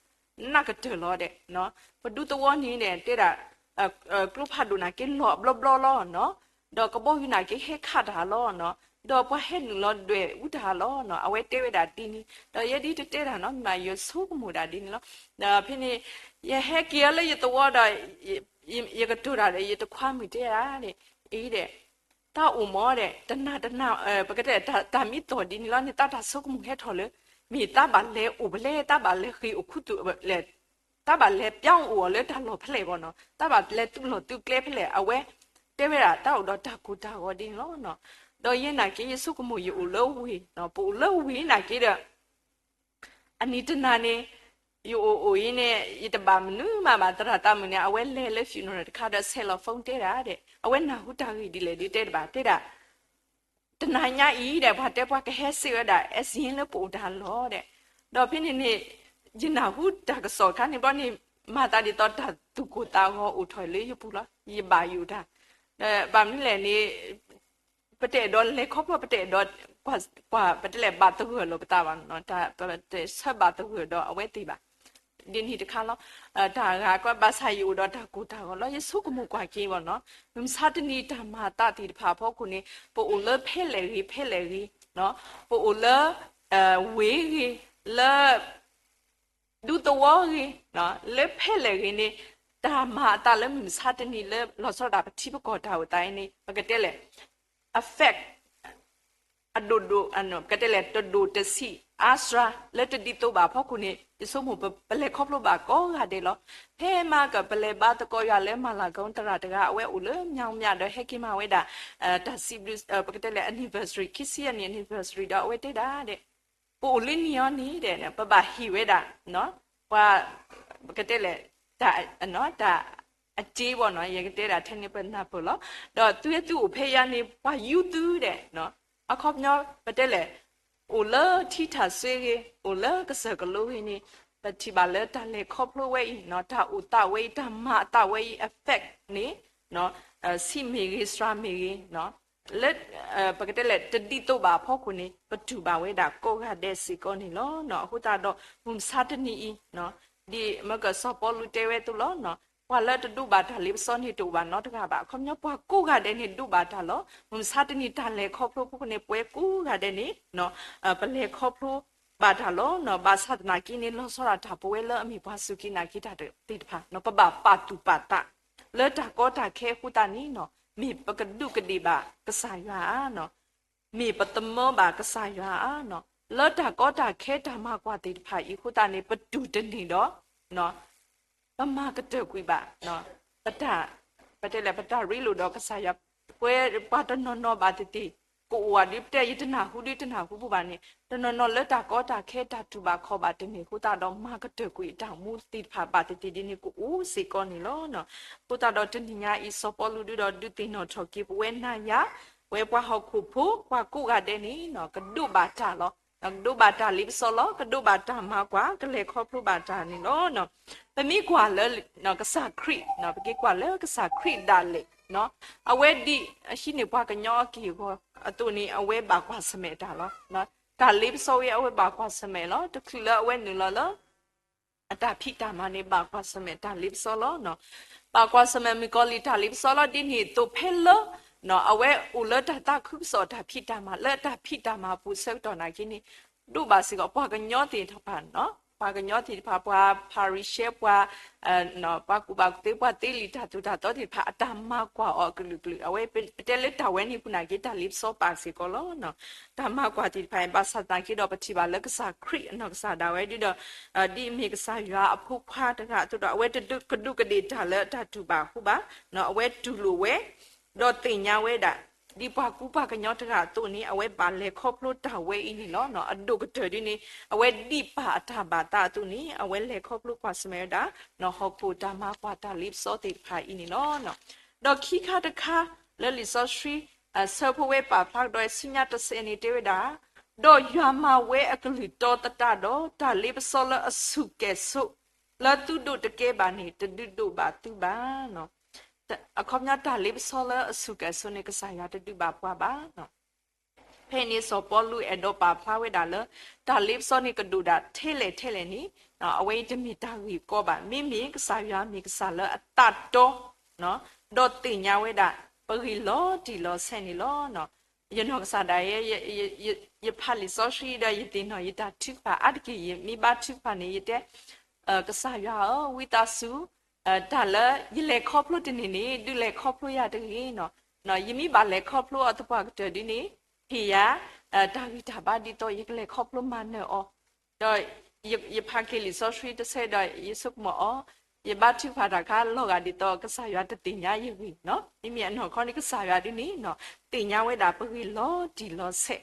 နးကတၢၢ်လီၤဒီး ပဒူသဝီန့ၣ်ဒီး တဲဒၣ် ကျိဖးဒိၣ်နာ်က့လီၤဘျီဘျီလီၤနီၤ, ဒီးကဘီယူၤနာ်က့ဟဲခးတၢ်လီၤနီၤ, ဒီးပှၤဟဲနုာ်လီၤဒွဲၣ်အူတၢ်လီၤနီၤ, အဝဲတဲဝဲဒၣ်ဒ်န့ၣ် ဒီးယဲဒ်တတဲတၢ်နီတမံၤဘၣ် ယဆိကမိၣ်ဒၣ်ဒ်န့ၣ်လီၤ. ဒီးဖဲန့ၣ် ယဟဲက့ၤအီၤလၢယသဝီဒီး ယကတိၤတၢ်ဒီး ယတခွါမုၣ်တဲဒၣ်ဒီး အံၤဒီး တၢ်အိၣ်မးဒီး တနၤတနၤ ပကတဲတၢ်မ့ၢ်သီၣ်ဒ်န့ၣ်လီၤန့ၣ် တၢ်တၢ်ဆိကမိၣ်ဟဲထီၣ်လၢ မ့ၢ်တၢ်ဘၣ်လဲၤအိၣ်ဖဲလဲၣ် တၢ်ဘၣ်လဲၤဃ့ၢ်အိၣ်ခူသူၣ်လဲၣ် တၢ်ဘၣ်လဲၤပျီအိၣ်အီၤလၢတၢ်လီၢ်ဖဲလဲၣ်ဘၣ်နီၤ, တၢ်ဘၣ်လဲၤသုးလီၢ်သုးကျဲဖဲလဲၣ် အဝဲတဲဝဲဒၣ်တၢ်အိၣ်ဒီးတၢ်ကိၢ်တၢ်ဂီၤဒ်န့ၣ်လီၤ. ဒီးယဲနာ်က့ ယဆိကမိၣ်ယအိၣ်လၢဝ့ၢ်, ပအိၣ်လၢဝ့ၢ်နာ်က့ဒီး အနံၤတနၤန့ၣ် ယအိၣ်အိၣ်အံၤန့ၣ် ယတဘၣ်မနုၤမးဘၣ် သရၣ်သးမုၣ်န့ၣ် အဝဲလဲၤလၢ funeral တခါဒီး ဆဲးလီၤ phone တဲဒၣ်ဒီး အဝဲနၢ်ဟူတၢ်ဂ့ၢ်ဒ်လဲၣ်ဒ်တဲတဘၣ် တဲဒၣ် တနၤညါအံၤဒီး ပှၤတဲပှၤကဟဲစ့ၢ်ဝဲဒၣ် exit လၢပအိၣ်တၢ်လီၢ်ဒီး, ဒီးဖဲန့ၣ်န့ၣ် ယနၢ်ဟူတၢ်ကစီၣ်ခါန့ၣ်ဘျီန့ၣ် မၤသးဒ်သိးတၢ်သူၣ်ကိၢ်သးဂီၤအိၣ်ထီၣ်လၢယပူၤလီၤ. ယဘၣ်ယိၣ်တၢ် ဒီးဘၣ်မနုၤလဲၣ်န့ၣ် ပတအဲၣ်ဒိးလဲၤခီဖျိ ပတအဲၣ်ဒိး ကွၢ် ပတလဲၤဘၣ်သဂၢၢ်လိာ်ပသးဘၣ်, တၢ်ပတဆၢဘၣ်သဂၢၢ်ဒီးအဝဲသ့ၣ်ဘၣ်. ဒ်န့ၣ်တခါလီၤ. တၢ်ဂၤကီဘၣ်ဆၣ်ယအိၣ်ဒီးတၢ်ကိၢ်တၢ်ဂီၤလီၤ. ယဆိကမိၣ်ကွၢ်က့ၤဘၣ်နီၤ, မုၢ်မဆါတနံၤတၢ်မၤအသးသ့ၣ်တဖၣ်အဖီခိၣ်န့ၣ် ပအိၣ်လၢဖဲလဲၣ်ဂ့ၤ ဖဲလဲၣ်ဂ့ၤ, ပအိၣ်လၢ ဝ့ၢ်ဂ့ၤ လၢ ဒူသဝီဂ့ၤ, လၢဖဲလဲၣ်ဂ့ၤန့ၣ် တၢ်မၤအသးလၢမုၢ်မဆါတနံၤလၢလီၤဆီဒၣ်ပထံပကီၢ်တၢ်အိၣ်သးအံၤန့ၣ် ပကတဲလဲၣ် affect အဒိၣ်ဒိၣ် ပကတဲလဲၣ် တဒိၣ်တဆံးအါစှၤ လၢတဒ်သိးဘၣ်အဖီခိၣ်န့ၣ် ယဆိကမိၣ်ပလဲၤခီဖျိဘၣ်ကိးဂၤဒဲးလီၤ. ဖဲမၤကပလဲၤဘါသကိးယွၤလၢ မၤလၤကီတရၣ်တဂၤ အဝဲအိၣ်လၢ မြောင်းမြ ဒီးဟဲက့ၤမၤဝဲဒၣ် တၢ်စံးဘျုး ပကတဲလဲၣ် anniversary ခံဆံယဲၢ်နံၣ် anniversary ဒီးအဝဲတဲဒၣ်ဒီး ပအိၣ်လၢန့ၣ်အီၤန့ၣ်ဒီး ပဘၣ်ဟ့ၣ်ဝဲဒၣ် ပှၤ ပကတဲလဲၣ် တၢ် တၢ်အစ့ဘၣ်နီၤ ယကတဲဒၣ်ထဲန့ၣ်ပနၢ်ပၢၢ်လီၤ. ဒီးသုဝဲသုအိၣ်ဖဲယၤန့ၣ် ပှၤယူၤသုဒီး အခီပညီ ပတဲလဲၣ် အိၣ်လၢထံထၣ်စွ့ဂ့ၤ အိၣ်လၢကစၢၢ်ကလိဂ့ၤန့ၣ် ပထံၣ်ဘၣ်လၢတၢ်လဲၤခီဖျိဝဲအံၤ တၢ်အိၣ်သးဝဲအံၤ တၢ်မၤအသးဝဲအံၤ affect န့ၣ် ဆံးမ့ၢ်ဂ့ၤ စှၤမ့ၢ်ဂ့ၤ လၢ ပကတဲလဲၣ် တဒ်သိးဘၣ်အဖီခိၣ်န့ၣ် ပတူၢ်ဘၣ်ဝဲဒၣ်ကိးဂၤဒဲးစ့ၢ်ကီးန့ၣ်လီၤ. အဃိသတးဒီး မုၢ်မဆါတနံၤအံၤ ဒ်မ့ၢ်ကစီၤပီလူးတဲဝဲအသိးလီၤ. ပှၤလၢတဒိးဘၣ်တၢ်လ့ပစီန့ၣ် တအိၣ်ဘၣ်နီတဂၤဘၣ်. အခီပညီ ပှၤကိးဂၤဒဲးန့ၣ် ဒိးဘၣ်တၢ်လီၤ. မုၢ်မဆါတနံၤတၢ်လဲၤခီဖျိအဖီခိၣ်န့ၣ် ပဝဲကိးဂၤဒဲးန့ၣ် ပလဲၤခီဖျိဘၣ်တၢ်လီၤ. ဘၣ်ဆၣ်သနာ်က့န့ၣ် လီၤဆီဒၣ်တၢ်ပဝဲလၢအမ့ၢ်ပှၤစူၢ်က့ၤနာ်က့ၤတၢ်သ့ၣ်တဖၣ် ပဘၣ်ပာ်သူၣ်ပာ်သး လၢတၢ်ကီတၢ်ခဲအဃိသတးန့ၣ် မ့ၢ်ပကဒူးကဒ့ၣ်ဘၣ်ကစၢ်ယွၤဧါ, မ့ၢ်ပသမၢဘၣ်ကစၢ်ယွၤဧါ, လၢတၢ်ကီတၢ်ခဲတၢ်မၤကွၢ်သ့ၣ်တဖၣ်အံၤအဃိသတးန့ၣ် ပတူၢ်တန့ၢ်ဒီး ပမၤကတၢၢ်ကွံာ်ဘၣ် ပတၢ် ပတဲလဲၣ် ပတၢ်ရ့လိာ်ဒီးကစၢ်ယွၤ, ပဝဲပှၤတနီၤနီၤဘၣ်သ့ၣ်သ့ၣ် ကအိၣ်ဝဲဒ်ပတဲ ယတနၢ်ဟူဒ်တနၢ်ဟူဘၣ်န့ၣ် တနီၤနီၤလၢတၢ်ကီတၢ်ခဲတၢ်တူၢ်ဘၣ်ခီၣ်ဘၣ်တန့ၢ်အဃိသတးဒီး မၤကတၢၢ်ကွံာ်အတၢ်မူသ့ၣ်တဖၣ်ဘၣ်သ့ၣ်သ့ၣ်ဒ်န့ၣ် ကအိၣ်စ့ၢ်ကီးန့ၣ်လီၤ. အဃိသတးဒီးတနံၤညါအံၤ စီၤပီလူးဒုဒီးဒုးသ့ၣ်နီၣ်ထီၣ်က့ၤပဝဲနၤယၤ ပဝဲပှၤဟီၣ်ခိၣ်ဖိ ပှၤကိးဂၤဒဲးန့ၣ် ကဒိးဘၣ်တၢ်လီၤ. ကဒိးဘၣ်တၢ်လ့ပစီလီၤ. ကဒိးဘၣ်တၢ်မၤကွၢ် ကလဲၤခီဖျိဘၣ်တၢ်န့ၣ်လီၤ. ပမ့ၢ်ကွၢ်လၢ ကစၢ်ခရံာ် ပက့ၤကွၢ်လၢကစၢ်ခရံာ်ဒၣ်လဲာ် အဝဲဒ်အဟံးန့ၢ်ပှၤကညီအက့ၢ်အဂီၤအသိးန့ၣ် အဝဲဘၣ်ကွၢ်ဆၢၣ်မဲာ်တၢ်လီၤ. တၢ်လ့ပစီဝဲအဝဲဘၣ်ကွၢ်ဆၢၣ်မဲာ်လီၤ. တချုးလၢအဝဲနုာ်လီၤလၢ အတၢ်ဖံးတၢ်မၤန့ၣ် ဘၣ်ကွၢ်ဆၢၣ်မဲာ်တၢ်လ့ပစီလီၤ. ဘၣ်ကွၢ်ဆၢၣ်မဲာ်မုၣ်ကီၤလံၢ်တၢ်လ့ပစီလီၤ. ဒ်န့ၣ်အသိးဖဲလၢ အဝဲအိၣ်လၢတၢ်သးခုကစီၣ်အတၢ်ဖံးတၢ်မၤ လၢအတၢ်ဖံးတၢ်မၤအပူၤဆၢကတီၢ်နာ်က့န့ၣ် ဒိးဘၣ်စ့ၢ်ကီးပှၤကညီသ့ၣ်တဖၣ်, ပှၤကညီသ့ၣ်တဖၣ် ပှၤဖၤရံၤၡဲ ပှၤ ပှၤကူၣ်ဘၣ်ကူၣ်သ့ ပှၤသ့လံာ်တၢ်သိၣ်တၢ်သီသ့ၣ်တဖၣ် အတၢ်မၤကွၢ်အီၤအကလုာ်ကလုာ် အဝဲပတဲလၢတၢ်ဝဲန့ၣ်အပူၤနာ်က့ တၢ်လ့ပစီပာ်စ့ၢ်ကီးလီၤ. တၢ်မၤကွၢ်သ့ၣ်တဖၣ် ဘၣ်ဆၣ်သနာ်က့ဒီး ပထံၣ်ဘၣ်လၢကစၢ်ခရံာ်အနီၢ်ကစၢ်ဒၣ်ဝဲဒၣ်ဒီး ဒ်အမ့ၢ်ကစၢ်ယွၤအဖိခွါတဂၤအသိးဒီး အဝဲတဒုးကဒူးကဒ့ၣ်တၢ်လၢတၢ်တူၢ်ဘၣ်ဃူဘၣ်, အဝဲတူၢ်လိာ်ဝဲ ဒီးသ့ၣ်ညါဝဲဒၣ် ဒ်ပှၤကူပှၤကညီတဂၤအသိးန့ၣ် အဝဲဘၣ်လဲၤခီဖျိတၢ်ဝဲအံၤန့ၣ်လီၤ. အဒိၣ်ကတၢၢ်ဒ်န့ၣ် အဝဲဒ်ပၢ်အတၢ်ဘၣ်သးအသိးန့ၣ် အဝဲလဲၤခီဖျိကွၢ်ဆၢၣ်မဲာ်ဝဲဒၣ် ဟီၣ်ခိၣ်တၢ်မၤကွၢ်တၢ်လ့ပစီသ့ၣ်တဖၣ်အံၤန့ၣ်လီၤ. ဒီးခံခါတခါ လၢလံာ်စီဆှံ ဆၢဖိဝဲပာ်ဖျါကဒီးဆူညါတစဲးန့ၣ်တဲဝဲဒၣ်, ဒီးယွၤမၤဝဲအကလုၢ်တီသတးဒီး တၢ်လ့ပစီလၢအဆူၣ်ကဲၣ်ဆိး လၢသုဒိးတကဲဘၣ်န့ၣ် တဒုးဒိးဘၣ်သုဘၣ်. အခီပညီတၢ်လ့ပစီလၢအဆူၣ်ကဲၣ်ဆိးန့ၣ် ကစၢ်ယွၤတဒုးဘၣ်ပှၤဘၣ်. ဖဲန့ၣ်စီၤပီလူးအဲၣ်ဒိးပာ်ဖျါဝဲဒၣ်လၢ တၢ်လ့ပစီန့ၣ်ကဒိၣ်ဒၣ်ထဲလဲၣ်ထဲလဲၣ်န့ၣ် အဝဲအံၤတမ့ၢ်တၢ်ဂ့ၢ်ကီဘၣ်. မ့မ့ၢ်ကစၢ်ယွၤမ့ၢ်ကစၢ်လၢအသးတီ ဒီးသ့ၣ်ညါဝဲဒၣ် ပဂ့ၢ်လီၤတံၢ်လီၤဆဲးန့ၣ်လီၤ. ယနီၢ်ကစၢ်ဒၣ်ယဲ ယဖးလံာ်စီဆှံဒီး ယသ့ၣ်နီၣ်ယတၢ်ထုကဖၣ်အါတက့ၢ် ယမ့ၢ်ဘါထုကဖၣ်န့ၣ် ယတဲ ကစၢ်ယွၤဧၢ ဝံသးစူၤ တၢ်လၢယလဲၤခီဖျိတန့ၢ်န့ၣ် ဒုးလဲၤခီဖျိယၤတဂ့ၤ. ယမ့ၢ်ဘၣ်လဲၤခီဖျိအီၤသပှၢ်ကတၢၢ်ဒ်န့ၣ် ဟ့ၣ်ယၤ တၢ်ဂံၢ်တၢ်ဘါဒ်သိးယကလဲၤခီဖျိမၤနၢၤအီၤ ဒီးယဖးက့ၤလံာ်စီဆှံတဆၢဒီး ယဆိကမိၣ်အီၤ, ယဘါထုကဖၣ်တၢ်အခါ လီၤဂာ်ဒ်သိး ကစၢ်ယွၤတသ့ၣ်ညါယဂ့ၢ်, မ့မ့ၢ်အနီၢ်ခီန့ၣ် ကစၢ်ယွၤဒ်န့ၣ် သ့ၣ်ညါဝဲဒၣ်ပဂ့ၢ်လီၤတံၢ်လီၤဆဲး,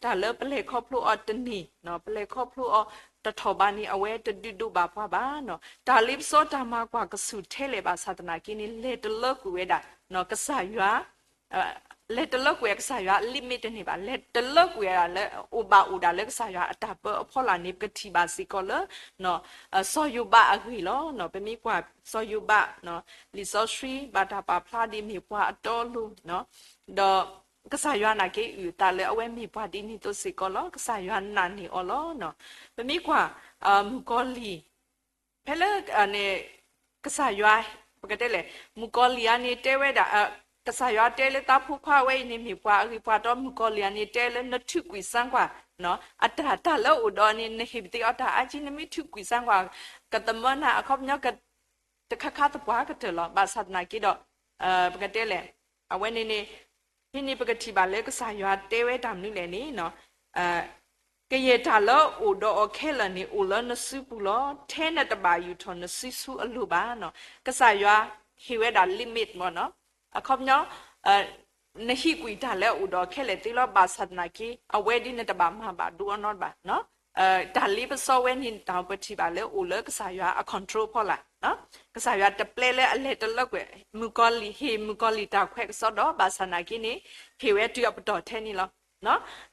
တၢ်လၢပလဲၤခီဖျိအီၤတန့ၢ်, ပလဲၤခီဖျိအီၤတထီၣ်ဘးန့ၣ် အဝဲတဒုးဒိးဘၣ်ပှၤဘၣ်. တၢ်လ့ပစီတၢ်မၤကွၢ်ကဆူၣ်ထဲလဲၣ်ဘၣ်ဆၣ်သနာ်က့န့ၣ် လဲၤတလၢကွံာ်ဝဲဒၣ် ကစၢ်ယွၤ လဲၤတလၢကွံာ်အကစၢ်ယွၤ limit တန့ၢ်ဘၣ်, လဲၤတလၢကွံာ်ဝဲဒၣ်လၢ အိၣ်ဘၣ်အိၣ်ဒၣ်လၢကစၢ်ယွၤအတၢ်ပၢအဖီလာ်န့ၣ် ပကထံၣ်ဘၣ်စ့ၢ်ကီးလၢ စီၤယိၤဘးအဂ့ၢ်လီၤ. ပမ့ၢ်ကွၢ်စီၤယိၤဘး လံာ်စီဆှံ ဘၣ်တၢ်ပာ်ဖျါဒ်မ့ၢ်ပှၤအတီအလိၤ ဒီးကစၢ်ယွၤနာ်က့အုၣ်အသးလၢအဝဲမ့ၢ်ပှၤဒ်န့ၣ်အသိးစ့ၢ်ကီးလီၤ. ကစၢ်ယွၤနာ်န့ၢ်အီၤလီၤ. ပမ့ၢ်ကွၢ် မုၣ်ကီၤလံၢ် ဖဲလၢ ကစၢ်ယွၤ ပကတဲလဲၣ် မုၣ်ကီၤလံၢ်အံၤန့ၣ်တဲဝဲဒၣ် ကစၢ်ယွၤတဲလၢသးဖိခွါဝဲအံၤန့ၣ်မ့ၢ်ပှၤအဂ့ၤပှၤတီ မုၣ်ကီၤလံၢ်အံၤန့ၣ်တဲလၢနထုးကွံာ်စၢကွၢ် အတၢ်တၢ်လၢအိၣ်ဒီးန့ၣ် နဟ့ၣ်ပသ့အီၤတၢ်အါကံ နမ့ၢ်ထုးကွံာ်စၢကွၢ် ကသမၢနၤအခီပညီ တခါခါသပှၢ်ကတၢၢ်လီၤ. ဘၣ်ဆၣ်သနာ်က့ဒီး ပကတဲလဲၣ် အဝဲန့ၣ်န့ၣ် ဖဲန့ၣ်ပကထံၣ်ဘၣ်လၢကစၢ်ယွၤတဲဝဲတၢ်မနုၤလဲၣ်န့ၣ် ကယဲၢ်တၢ်လၢအိၣ်ဒီးအီၤခဲလၢာ်န့ၣ် အိၣ်လၢနစုပူၤလီၤ. ထဲနတဘၣ်ယူာ်ထီၣ်နစုဆူအလိၤဘၣ်. ကစၢ်ယွၤဟ့ၣ်ဝဲဒၣ် limit မ့ၢ်နီၤ အခီပညီ နဟံးကွံာ်တၢ်လၢအအိၣ်ဒီးခဲလၢာ်သ့လီၤ. ဘၣ်ဆၣ်သနာ်က့ အဝဲဒ်နတဘၣ်မၤဘၣ်ဒိအနီတဘၣ် တၢ်လ့ပစီဝဲန့ၣ် တၢ်ပထံၣ်ဘၣ်လၢအိၣ်လၢကစၢ်ယွၤအ control ဖီလာ်, ကစၢ်ယွၤတပျဲလၢအလဲၤတလၢကွံာ် မုၣ်ကီၤလံၢ် ဟ့ၣ်မုၣ်ကီၤလံၢ်တၢ်ခွဲးကစီဒီး ဘၣ်ဆၣ်သနာ်က့န့ၣ် ဟ့ၣ်ဝဲတုၤအပတီၢ်ထဲန့ၣ်လီၤ.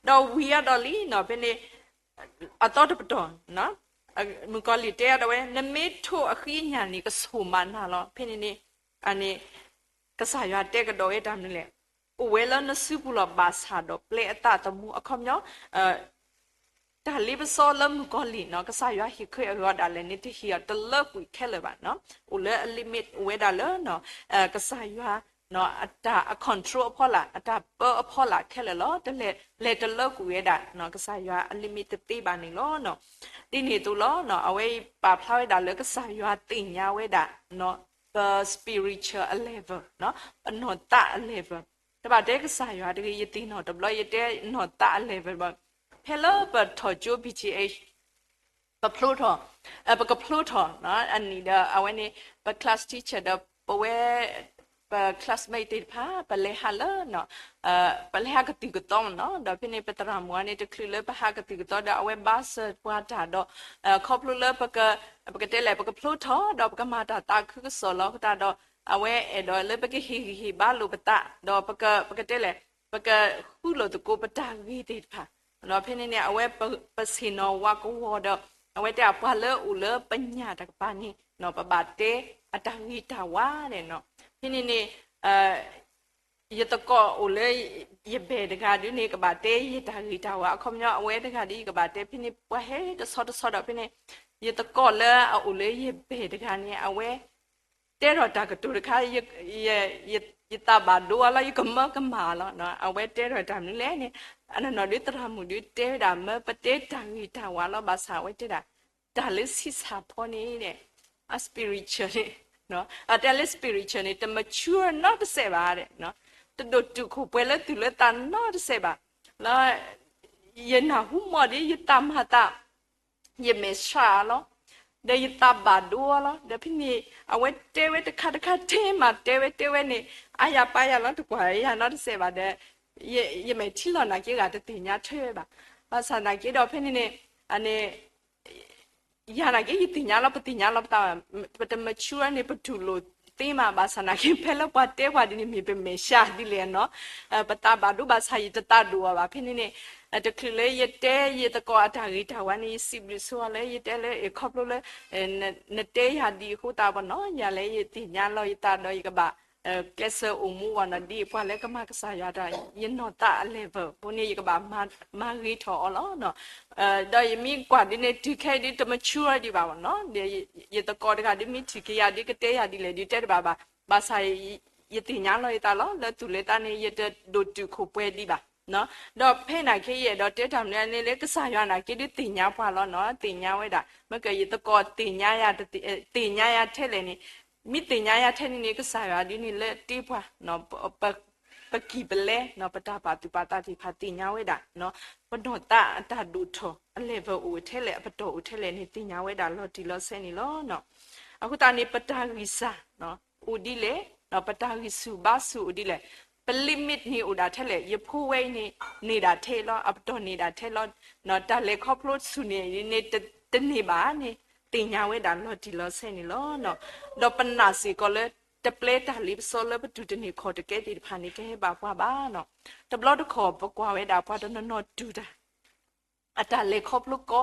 ဒီးဝံၤအါဒီးလံနီၤ ဖဲန့ၣ် အသီတပတီၢ် မုၣ်ကီၤလံၢ်တဲအါဒီးဝဲ နမ့ၢ်ထိးအဃံအညၣ်န့ၣ် ကဆိၣ်မးနၤလီၤ. ဖဲန့ၣ်န့ၣ် အန့ၣ် ကစၢ်ယွၤတဲကဒီးဝဲတၢ်မနုၤလဲၣ်, အိၣ်ဝဲလၢနစုပူၤလီၤ. ဘၣ်ဆၣ်ဒီးပျဲအသးသမူအခီပညီ တၢ်လ့ပစီလၢမုၣ်ကီၤလံၢ်နီၤ ကစၢ်ယွၤဟ့ၣ်ခွဲးအဂီၤဒၣ်လဲာ်န့ၣ် တဟ့ၣ်အီၤတလၢကွံာ်ခဲလၢာ်ဘၣ်. အိၣ်လၢအ limit အိၣ်ဝဲဒၣ်လၢ ကစၢ်ယွၤ အတၢ်အ control အဖီလာ် အတၢ်ပၢအဖီလာ်ခဲလၢာ်လီၤ. တလဲၤ လဲၤတလၢကွံာ်ဝဲဒၣ် ကစၢ်ယွၤအ limit တသ့ဘၣ်န့ၣ်လီၤ. ဒ်န့ၣ်အသိးလီၤ အဝဲအံၤပာ်ဖျါဝဲဒၣ်လၢကစၢ်ယွၤသ့ၣ်ညါဝဲဒၣ် ပ spiritual အ level ပနီၢ်သးအ level တဘၣ်တဲကစၢ်ယွၤတဂ့ၤ ယသ့ၣ်နီၣ်တဘျီ ယတဲနီၢ်သးအ level ဘၣ်. ဖဲလၢပထီၣ်ကၠိ B T H ပဖျိထီၣ် ပကဖျိထီၣ် အနံၣ်ဒီး အဝဲန့ၣ် ပ class teacher ဒီး ပဝဲ ပ classmate သ့ၣ်တဖၣ် ပလဲၤဟးလၢ ပလဲၤဟးကသုၣ်ကသီမ့ၢ်နီၤ ဒီးဖဲန့ၣ် ပသရၣ်မုၣ်အံၤန့ၣ် တချုးလၢပဟးကသုၣ်ကသီဒီး အဝဲဘါစၢၤပှၤတၢ်ဒီး ခီဖျိလၢ ပကတဲလဲၣ် ပကဖျိထီၣ်ဒီး ပကမၤတၢ်သးခုကစီၣ်လီၤကတၢ်ဒီး အဝဲအဲၣ်ဒိးလၢပကဟ့ၣ်ဂံၢ်ဟ့ၣ်ဘါလိာ်ပသး ဒီးပက ပကတဲလဲၣ် ပကဃုလိာ်သကိးပတၢ်ဂ့ၤသ့ၣ်တဖၣ် ဒီးဖဲန့ၣ်န့ၣ် အဝဲပဆ့ၣ်နီၤဝါကဝီၤဒီး အဝဲတဲပှၤလၢအိၣ်လၢပညၣ်တကပၤန့ၣ် ပဘၣ်တဲအတၢ်ဂ့ၤတၢ်ဝါန့ၣ်နီၤ ဖဲန့ၣ်န့ၣ် ယသကိးအိၣ်လၢ ယဘဲၣ်တဂၤဒ်န့ၣ် ကဘၣ်တဲယတၢ်ဂ့ၤတၢ်ဝါ အခီပညီ အဝဲတဂၤဒ်ယကဘၣ်တဲ ဖဲန့ၣ် ပှၤဟဲတဆီတဆီဒီး ဖဲန့ၣ် ယသကိးလၢအအိၣ်လၢယဘဲၣ်တဂၤန့ၣ် အဝဲတဲထီၣ်တၢ်ကတိၤတခါ, ယသးဘၣ်ဒိအီၤလီၤ, ယကမၢကမၣ်အီၤလီၤ. အဝဲတဲထီၣ်တၢ်မနုၤလဲၣ်န့ၣ်, အနီၢ်နီၢ်ဒုးသရၣ်မုၣ်ဒုးတဲဝဲဒၣ် မၢပတဲတၢ်ဂ့ၤတၢ်ဝါလီၤ. ဘၣ်ဆၣ်အဝဲတဲဒၣ် တၢ်လၢဆံးစၢ်ဖီန့ၣ် အ spiritual န့ၣ်, အတဲလၢ spiritual န့ၣ် တ mature နီတစဲးဘၣ်, တဒိၣ်တုာ်ခိၣ်ပှဲၤလၢသူၣ်လၢသးနီတစဲးဘၣ်လီၤ. ယနၢ်ဟူမီၢ်ဒီး ယသးမၤသး ယမဲာ်ဆှးအီၤလီၤ, ဒီးယသးဘၣ်ဒိအီၤလီၤ. ဒီးဖဲန့ၣ် အဝဲတဲဝဲတခါတခါ တဲမးတဲဝဲတဲဝဲန့ၣ် အါယၤပါယၤလီၤ, တကွၢ်ယၤနီတစဲးဘၣ်ဒီး ယမဲာ်ထံလီၤနာ်က့ ဂၤတသ့ၣ်ညါထွဲဝဲဘၣ်. ဘၣ်ဆၣ်နာ်က့ဒီးဖဲန့ၣ်န့ၣ် အန့ၣ် ယၤနာ်က့ ယသ့ၣ်ညါလီၤ, ပသ့ၣ်ညါလီၤပသး, ပတ mature န့ၣ် ပတူၢ်လိာ်သ့မး, ဘၣ်ဆၣ်နာ်က့ ဖဲလၢပှၤတဲပှၤဒ်န့ၣ် မ့ၢ်ပမဲာ်ဆှးဒ်လဲၣ်နီၤ, ပသးဘၣ်ဒိဘၣ်ဆၣ် ယတသးဒိၣ်အီၤဘၣ်. ဖဲန့ၣ်န့ၣ် တချုးလၢယတဲယသကိးအတၢ်ဂ့ၤတၢ်ဝါန့ၣ် ယစံးဘျုးဆိအီၤလၢ ယတဲလၢ ခီဖျိလၢ နတဲယၤဒ်အဃိသတးဘၣ်နီၤ, ယၤလၢယသ့ၣ်ညါလီၤယသးဒီးယကဘၣ် ကျဲးစၢးအိၣ်မူအီၤနီၤ, ဒ်ပှၤလၢကမၤကစၢ်ယွၤတၢ် ယနီၢ်သးအ level အဃိန့ၣ် ယကဘၣ်မၤဂ့ၤထီၣ်အီၤလီၤ. ဒီးယမ့ၢ်ကွၢ်ဒ်န့ၣ် တုၤခဲအံၤဒ်တ mature ဒံးဘၣ်နီၤ, ယသကိးတဂၤဒ်မ့ၢ်ထံၣ်က့ၤယၤဒ်ကတဲယၤဒ်လဲၣ်ဒ်တဲတဘၣ်ဘၣ်, ဘၣ်ဆၣ် ယသ့ၣ်ညါလီၤယသးလီၤ, လၢသူၣ်လၢသးန့ၣ် ယတဒိၣ်တုာ်ခိၣ်ပှဲၤဒံးဘၣ်. ဒီးဖဲနာ်က့ယအဲၣ်ဒိးတဲတၢ်မနုၤန့ၣ်လၢ ကစၢ်ယွၤနာ်က့ဒုးသ့ၣ်ညါပှၤလီၤနီၤ, သ့ၣ်ညါဝဲဒၣ် မ့ၢ်ကယသကိးသ့ၣ်ညါယၤ, သ့ၣ်ညါယၤထဲလဲၣ်န့ၣ်, မ့ၢ်သ့ၣ်ညါယၤထဲန့ၣ်န့ၣ် ကစၢ်ယွၤဒုးန့ၣ်လၢတ့ပှၤ ပကံၢ်ပလဲ ပတၢ်ပာ်သူၣ်ပာ်သးသ့ၣ်တဖၣ်သ့ၣ်ညါဝဲဒၣ်, ပနီၢ်သးအတၢ်ဒိၣ်ထီၣ် အ level အိၣ်ထဲလဲၣ် အပတီၢ်အိၣ်ထဲလဲၣ်န့ၣ် သ့ၣ်ညါဝဲဒၣ်လီၤတံၢ်လီၤဆဲးန့ၣ်လီၤ. အဃိသတးန့ၣ် ပတၢ်ဂံၢ်စၢ် အိၣ်ဒ်လဲၣ်, ပတၢ်ဂံၢ်ဆူၣ်ဘါဆူၣ်အိၣ်ဒ်လဲၣ်, ပ limit န့ၣ်အိၣ်ဒၣ်ထဲလဲၣ်, ယဖိဝဲအံၤန့ၣ် န့ၢ်ဒၣ်ထဲလီၤ, အပတီၢ်န့ၢ်ဒၣ်ထဲလီၤ, တၢ်လဲၤခီဖျိဆူၣ်န့ၣ်န့ၣ် တန့ၢ်ဘၣ်န့ၣ် သ့ၣ်ညါဝဲဒၣ်လီၤတံၢ်လီၤဆဲးန့ၣ်လီၤ. ဒီးပနာ်စ့ၢ်ကီးလၢ တပျဲတၢ်လ့ပစီလၢပတူၢ်တန့ၢ်ခီၣ်တကဲသ့ၣ်တဖၣ်န့ၣ် ကဟဲဘၣ်ပှၤဘၣ်နီၤ. တဘျီတခီၣ်ပကွၢ်ဝဲဒၣ်ပှၤတနီၤနီၤတူၢ်တၢ် အတၢ်လဲၤခီဖျိကီ,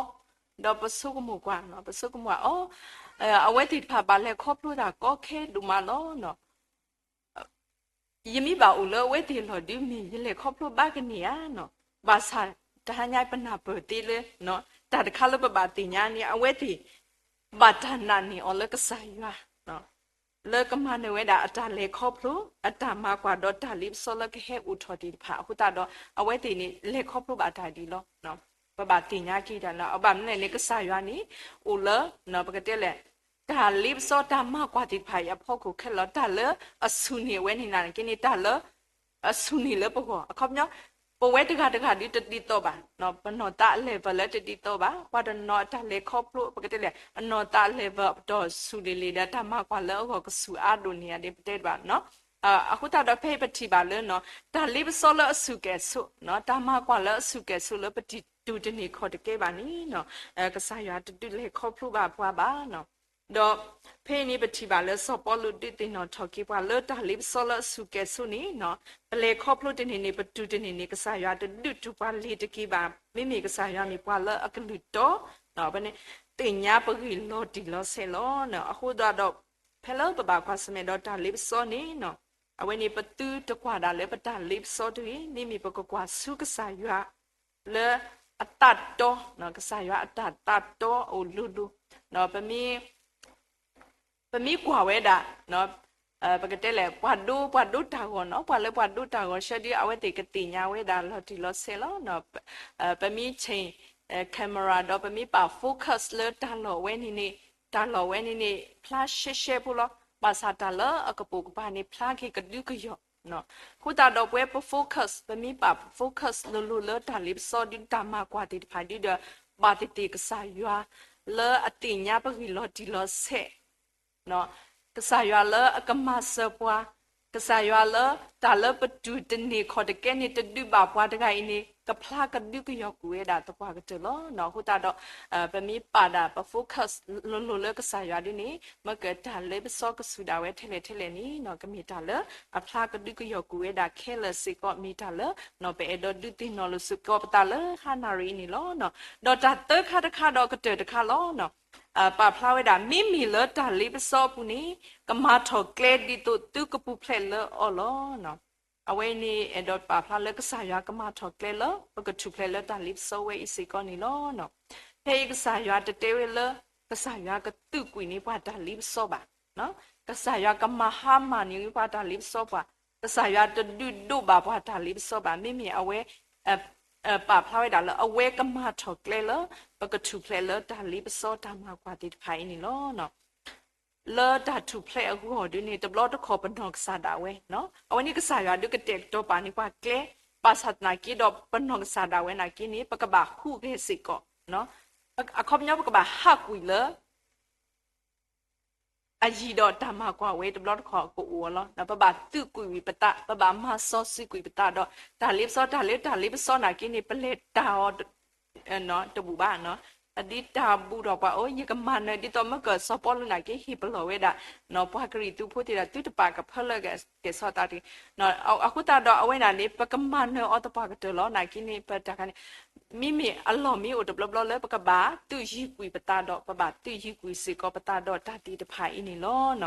ဒီးပဆိကမိၣ်ကွၢ်နီၤ, ပဆိကမိၣ်အီၤ, အဝဲသ့ၣ်တဖၣ်ဘၣ်လဲၤခီဖျိတၢ်ကီခဲဒိၣ်မးလီၤ. ယမ့ၢ်ဘၣ်အိၣ်လၢအဝဲသ့ၣ်အလီၢ်ဒုးမ့ၢ် ယလဲၤခီဖျိဘၣ်ကန့ၢ်ဧါနီၤ. ဘၣ်ဆၣ်တဟါညါပနၢ်ပၢၢ်သ့လၢ တၢ်တခါလၢပဘၣ်သ့ၣ်ညါန့ၣ် အဝဲသ့ၣ် ဘၣ်တၢ်နာ်န့ၢ်အီၤလၢကစၢ်ယွၤ လၢကမၤနၢၤဝဲဒၣ်အတၢ်လဲၤခီဖျိ အတၢ်မၤကွၢ်ဒီးတၢ်လ့ပစီလၢကဟဲအိၣ်ထီၣ်သ့ၣ်တဖၣ်အဃိသတးဒီး အဝဲသ့ၣ်န့ၣ် လဲၤခီဖျိဘၣ်တၢ်ဒ်လီၤ. ပဘၣ်သ့ၣ်ညါက့ၤတၢ်လီၤ. အဘၣ်မနုၤလဲၣ်န့ၣ် ကစၢ်ယွၤန့ၣ် အိၣ်လၢ ပကတဲလဲၣ် တၢ်လ့ပစီတၢ်မၤကွၢ်သ့ၣ်တဖၣ်အံၤအဖီခိၣ်ခဲလၢာ် တၢ်လၢအဆူၣ်န့ၢ်အဝဲန့ၣ်နာ်က့န့ၣ် တၢ်လၢ အဆူၣ်န့ၢ်လၢပဂီၢ် အခီပညီ ပဝဲတဂၤတဂၤဒုးတဒ်သိးဘၣ်, ပနီၢ်သးအ level လၢတဒ်သိးဘၣ်, ပှၤတနီၤအတၢ်လဲၤခီဖျိ ပကတဲလဲၣ် အနီၢ်သး level အပတီၢ်ဆူၣ်လံၤလံၤဒီး တၢ်မၤကွၢ်လၢအဂီၢ်ကဆူၣ်အါဒိၣ်န့ၢ်ဧါဒီး ပတဲတဘၣ်နီၤ. အဃိသတးဒီးဖဲအံၤပထံၣ်ဘၣ်လၢ တၢ်လ့ပစီလၢအဆူၣ်ကဲၣ်ဆိး တၢ်မၤကွၢ်လၢအဆူၣ်ကဲၣ်ဆိးလၢပတတူၢ်တန့ၢ်ခီၣ်တကဲဘၣ်န့ၣ် ကစၢ်ယွၤတဒုးလဲၤခီဖျိဘၣ်ပှၤဘၣ်နီၤ. ဒီးဖဲအံၤန့ၣ် ပထံၣ်ဘၣ်လၢစီၤပီလူးဒုးသ့ၣ်နီၣ်ထီၣ်က့ၤပှၤလၢတၢ်လ့ပစီလၢအဆူၣ်ကဲၣ်ဆိးန့ၣ် ပလဲၤခီဖျိတန့ၢ်န့ၣ် ပတူၢ်တန့ၢ်န့ၣ် ကစၢ်ယွၤတဒုးတူၢ်ပှၤလ့ၤတက့ၤဘၣ်. မ့မ့ၢ်ကစၢ်ယွၤမ့ၢ်ပှၤလၢအကလုၢ်တီ သ့ၣ်ညါပဂ့ၢ်လီၤတံၢ်လီၤဆဲးလီၤ. အဃိသတးဒီး ဖဲလၢပဘၣ်ကွၢ်ဆၢၣ်မဲာ်ဒီးတၢ်လ့ပစီန့ၣ် အဝဲန့ၣ်ပသုတကွၢ်ဒၣ်လၢပတၢ်လ့ပစီတဂ့ၤ, မ့မ့ၢ်ပကကွၢ်ဆူကစၢ်ယွၤ လၢအသးတီ, ကစၢ်ယွၤအတၢ်သးတီအအိၣ်လိၤလိၤ, ပမ့ၢ်ကွၢ်ဝဲဒၣ် ပကတဲလဲၣ် ပှၤဒိ ပှၤဒိတၢ်ဂီၤနီၤ, ပှၤလၢပှၤဒိတၢ်ဂီၤဆၢဒုး အဝဲသ့ၣ်ကသ့ၣ်ညါဝဲဒၣ်လီၤတံၢ်လီၤဆဲးလီၤ. ပမ့ၢ်ဆ့ၣ် camera ဒီးပမ့ၢ်ပာ် focus လၢတၢ်လီၢ်ဝဲန့ၣ်န့ၣ်, တၢ်လီၢ်ဝဲန့ၣ်န့ၣ် ဖျါရှဲရှဲဖိလီၤ. ဘၣ်ဆၣ်တၢ်လၢအကပိာ်ကပၤန့ၣ် ဖျါက့ၤကဒုကယီၢ် အဃိသတးဒီးပဝဲပ focus ပမ့ၢ်ပာ် focus လိၤလိၤလၢတၢ်လ့ပစီဒုး တၢ်မၤကွၢ်သ့ၣ်တဖၣ်ဒုးဒီး ဘၣ်သ့ၣ်သ့ၣ်ကစၢ်ယွၤ လၢအသ့ၣ်ညါပဂ့ၢ်လီၤတံၢ်လီၤဆဲး ကစၢ်ယွၤလၢအကမၤစၢၤပှၤ, ကစၢ်ယွၤလၢတၢ်လၢပတူၢ်တန့ၢ်ခီၣ်တကဲန့ၣ် တဒုးဘၣ်ပှၤတဂၤအံၤန့ၣ် ကဖျါကဒုကယီၢ်ကွံာ်ဝဲဒၣ်သပှၢ်ကတၢၢ်လီၤ. အဃိသတးဒီး ပမ့ၢ်ပာ်ဒၣ်ပ focus လိၤလိၤလၢကစၢ်ယွၤဒ်န့ၣ် မ့ၢ်ကတၢ်လ့ပစီကဆူၣ်ဒၣ်ဝဲထဲလဲၣ်ထဲလဲၣ်န့ၣ် ကမ့ၢ်တၢ်လၢအဖျါကဒုကယီၢ်ကွံာ်ဝဲဒၣ်ခဲလၢာ်စ့ၢ်ကီး မ့ၢ်တၢ်လၢ ပအဲၣ်ဒိးဒုးသ့ၣ်နီၣ်လိာ်စ့ၢ်ကီးပသးလၢဟါနၣ်ရံၣ်အံၤန့ၣ်လီၤ. ဒီးတၢ်သၢခါတခါဒီးကတၢၢ်တခါလီၤ. ပာ်ဖျါဝဲဒၣ် မ့မ့ၢ်လၢတၢ်လ့ပစီအပူၤန့ၣ် ကမၤထီၣ်ကျဲဒ်သိးသုကပူၤဖျဲးလၢအီၤလီၤ. အဝဲန့ၣ်အဲၣ်ဒိးပာ်ဖျါလၢကစၢ်ယွၤကမၤထီၣ်ကျဲလၢ ပကထူၣ်ဖျဲးလၢတၢ်လ့ပစီဝဲအံၤစ့ၢ်ကီးန့ၣ်လီၤ. ဖဲအံၤကစၢ်ယွၤတတဲဝဲလၢ ကစၢ်ယွၤကသုးကွံာ်န့ၢ်ပှၤတၢ်လ့ပစီဘၣ်. ကစၢ်ယွၤကမၤဟါမၢ်န့ၢ်ပှၤတၢ်လ့ပစီပှၤ, ကစၢ်ယွၤတဒုးဒိးဘၣ်ပှၤတၢ်လ့ပစီဘၣ်. မ့မ့ၢ်အဝဲ ပာ်ဖျါဝဲဒၣ်လၢအဝဲကမၤထီၣ်ကျဲလၢ ပကထူၣ်ဖျဲးလၢတၢ်လ့ပစီတၢ်မၤကွၢ်သ့ၣ်တဖၣ်အံၤန့ၣ်လီၤ. လၢတၢ်ထူၣ်ဖျဲးအဂီၢ်ဒ်န့ၣ် တဘျီတခီၣ်ပနီၢ်ကစၢ်ဒၣ်ဝဲ, အဝဲန့ၣ်ကစၢ်ယွၤဒုးကတဲာ်ကတီၤပာ်န့ၢ်ပှၤကျဲ, ဘၣ်ဆၣ်သနာ်က့ဒီးပနီၢ်ကစၢ်ဒၣ်ဝဲနာ်က့န့ၣ် ပကဘၣ်ဟူးဂဲၤစ့ၢ်ကီး, အခီပညီပကဘၣ်ဟးကွံာ်လၢ အယံၤဒီးတၢ်မၤကွၢ်ဝဲတဘျီတခီၣ်ကအိၣ်အီၤလီၤ. ပဘၣ်သုးကွံာ်ဝံၤပသး, ပဘၣ်မၤစီဆှံကွံာ်ပသးဒီး တၢ်လ့ပစီ တၢ်လ့တၢ်လ့ပစီနာ်က့န့ၣ် ပလဲၤတၢ်အီၤ တဘူၣ်ဘၣ်, ဒ်တၢ်ဘူၣ်ထီၣ်ပှၤအီၤ ယကမၤနၢၤဒ်သိးမ့ၢ်ကစီၤပီလူးနာ်က့ဟ့ၣ်ပလီၢ်ဝဲဒၣ် ပှၤကရံၣ်သူးဖိသ့ၣ်ဒီး သုတပာ်ကဖၢလၢကဲၤဆီၣ်သးတဂ့ၤ. အဃိသတးဒီးအဝဲဒၣ်န့ၣ် ပကမၤနၢၤအီၤသပှၢ်ကတၢၢ်လီၤ. နာ်က့န့ၣ် ပတၢ်ခါန့ၣ် မ့မ့ၢ်အလီၢ်မ့ၢ်အိၣ်တဘျီဘျီလၢ ပကဘၣ်သုးယံၤကွံာ်ပသးဒီး ပဘၣ်သုးယံၤကွံာ်စ့ၢ်ကီးပသးဒီးတၢ်သ့ၣ်တဖၣ်အံၤန့ၣ်လီၤ.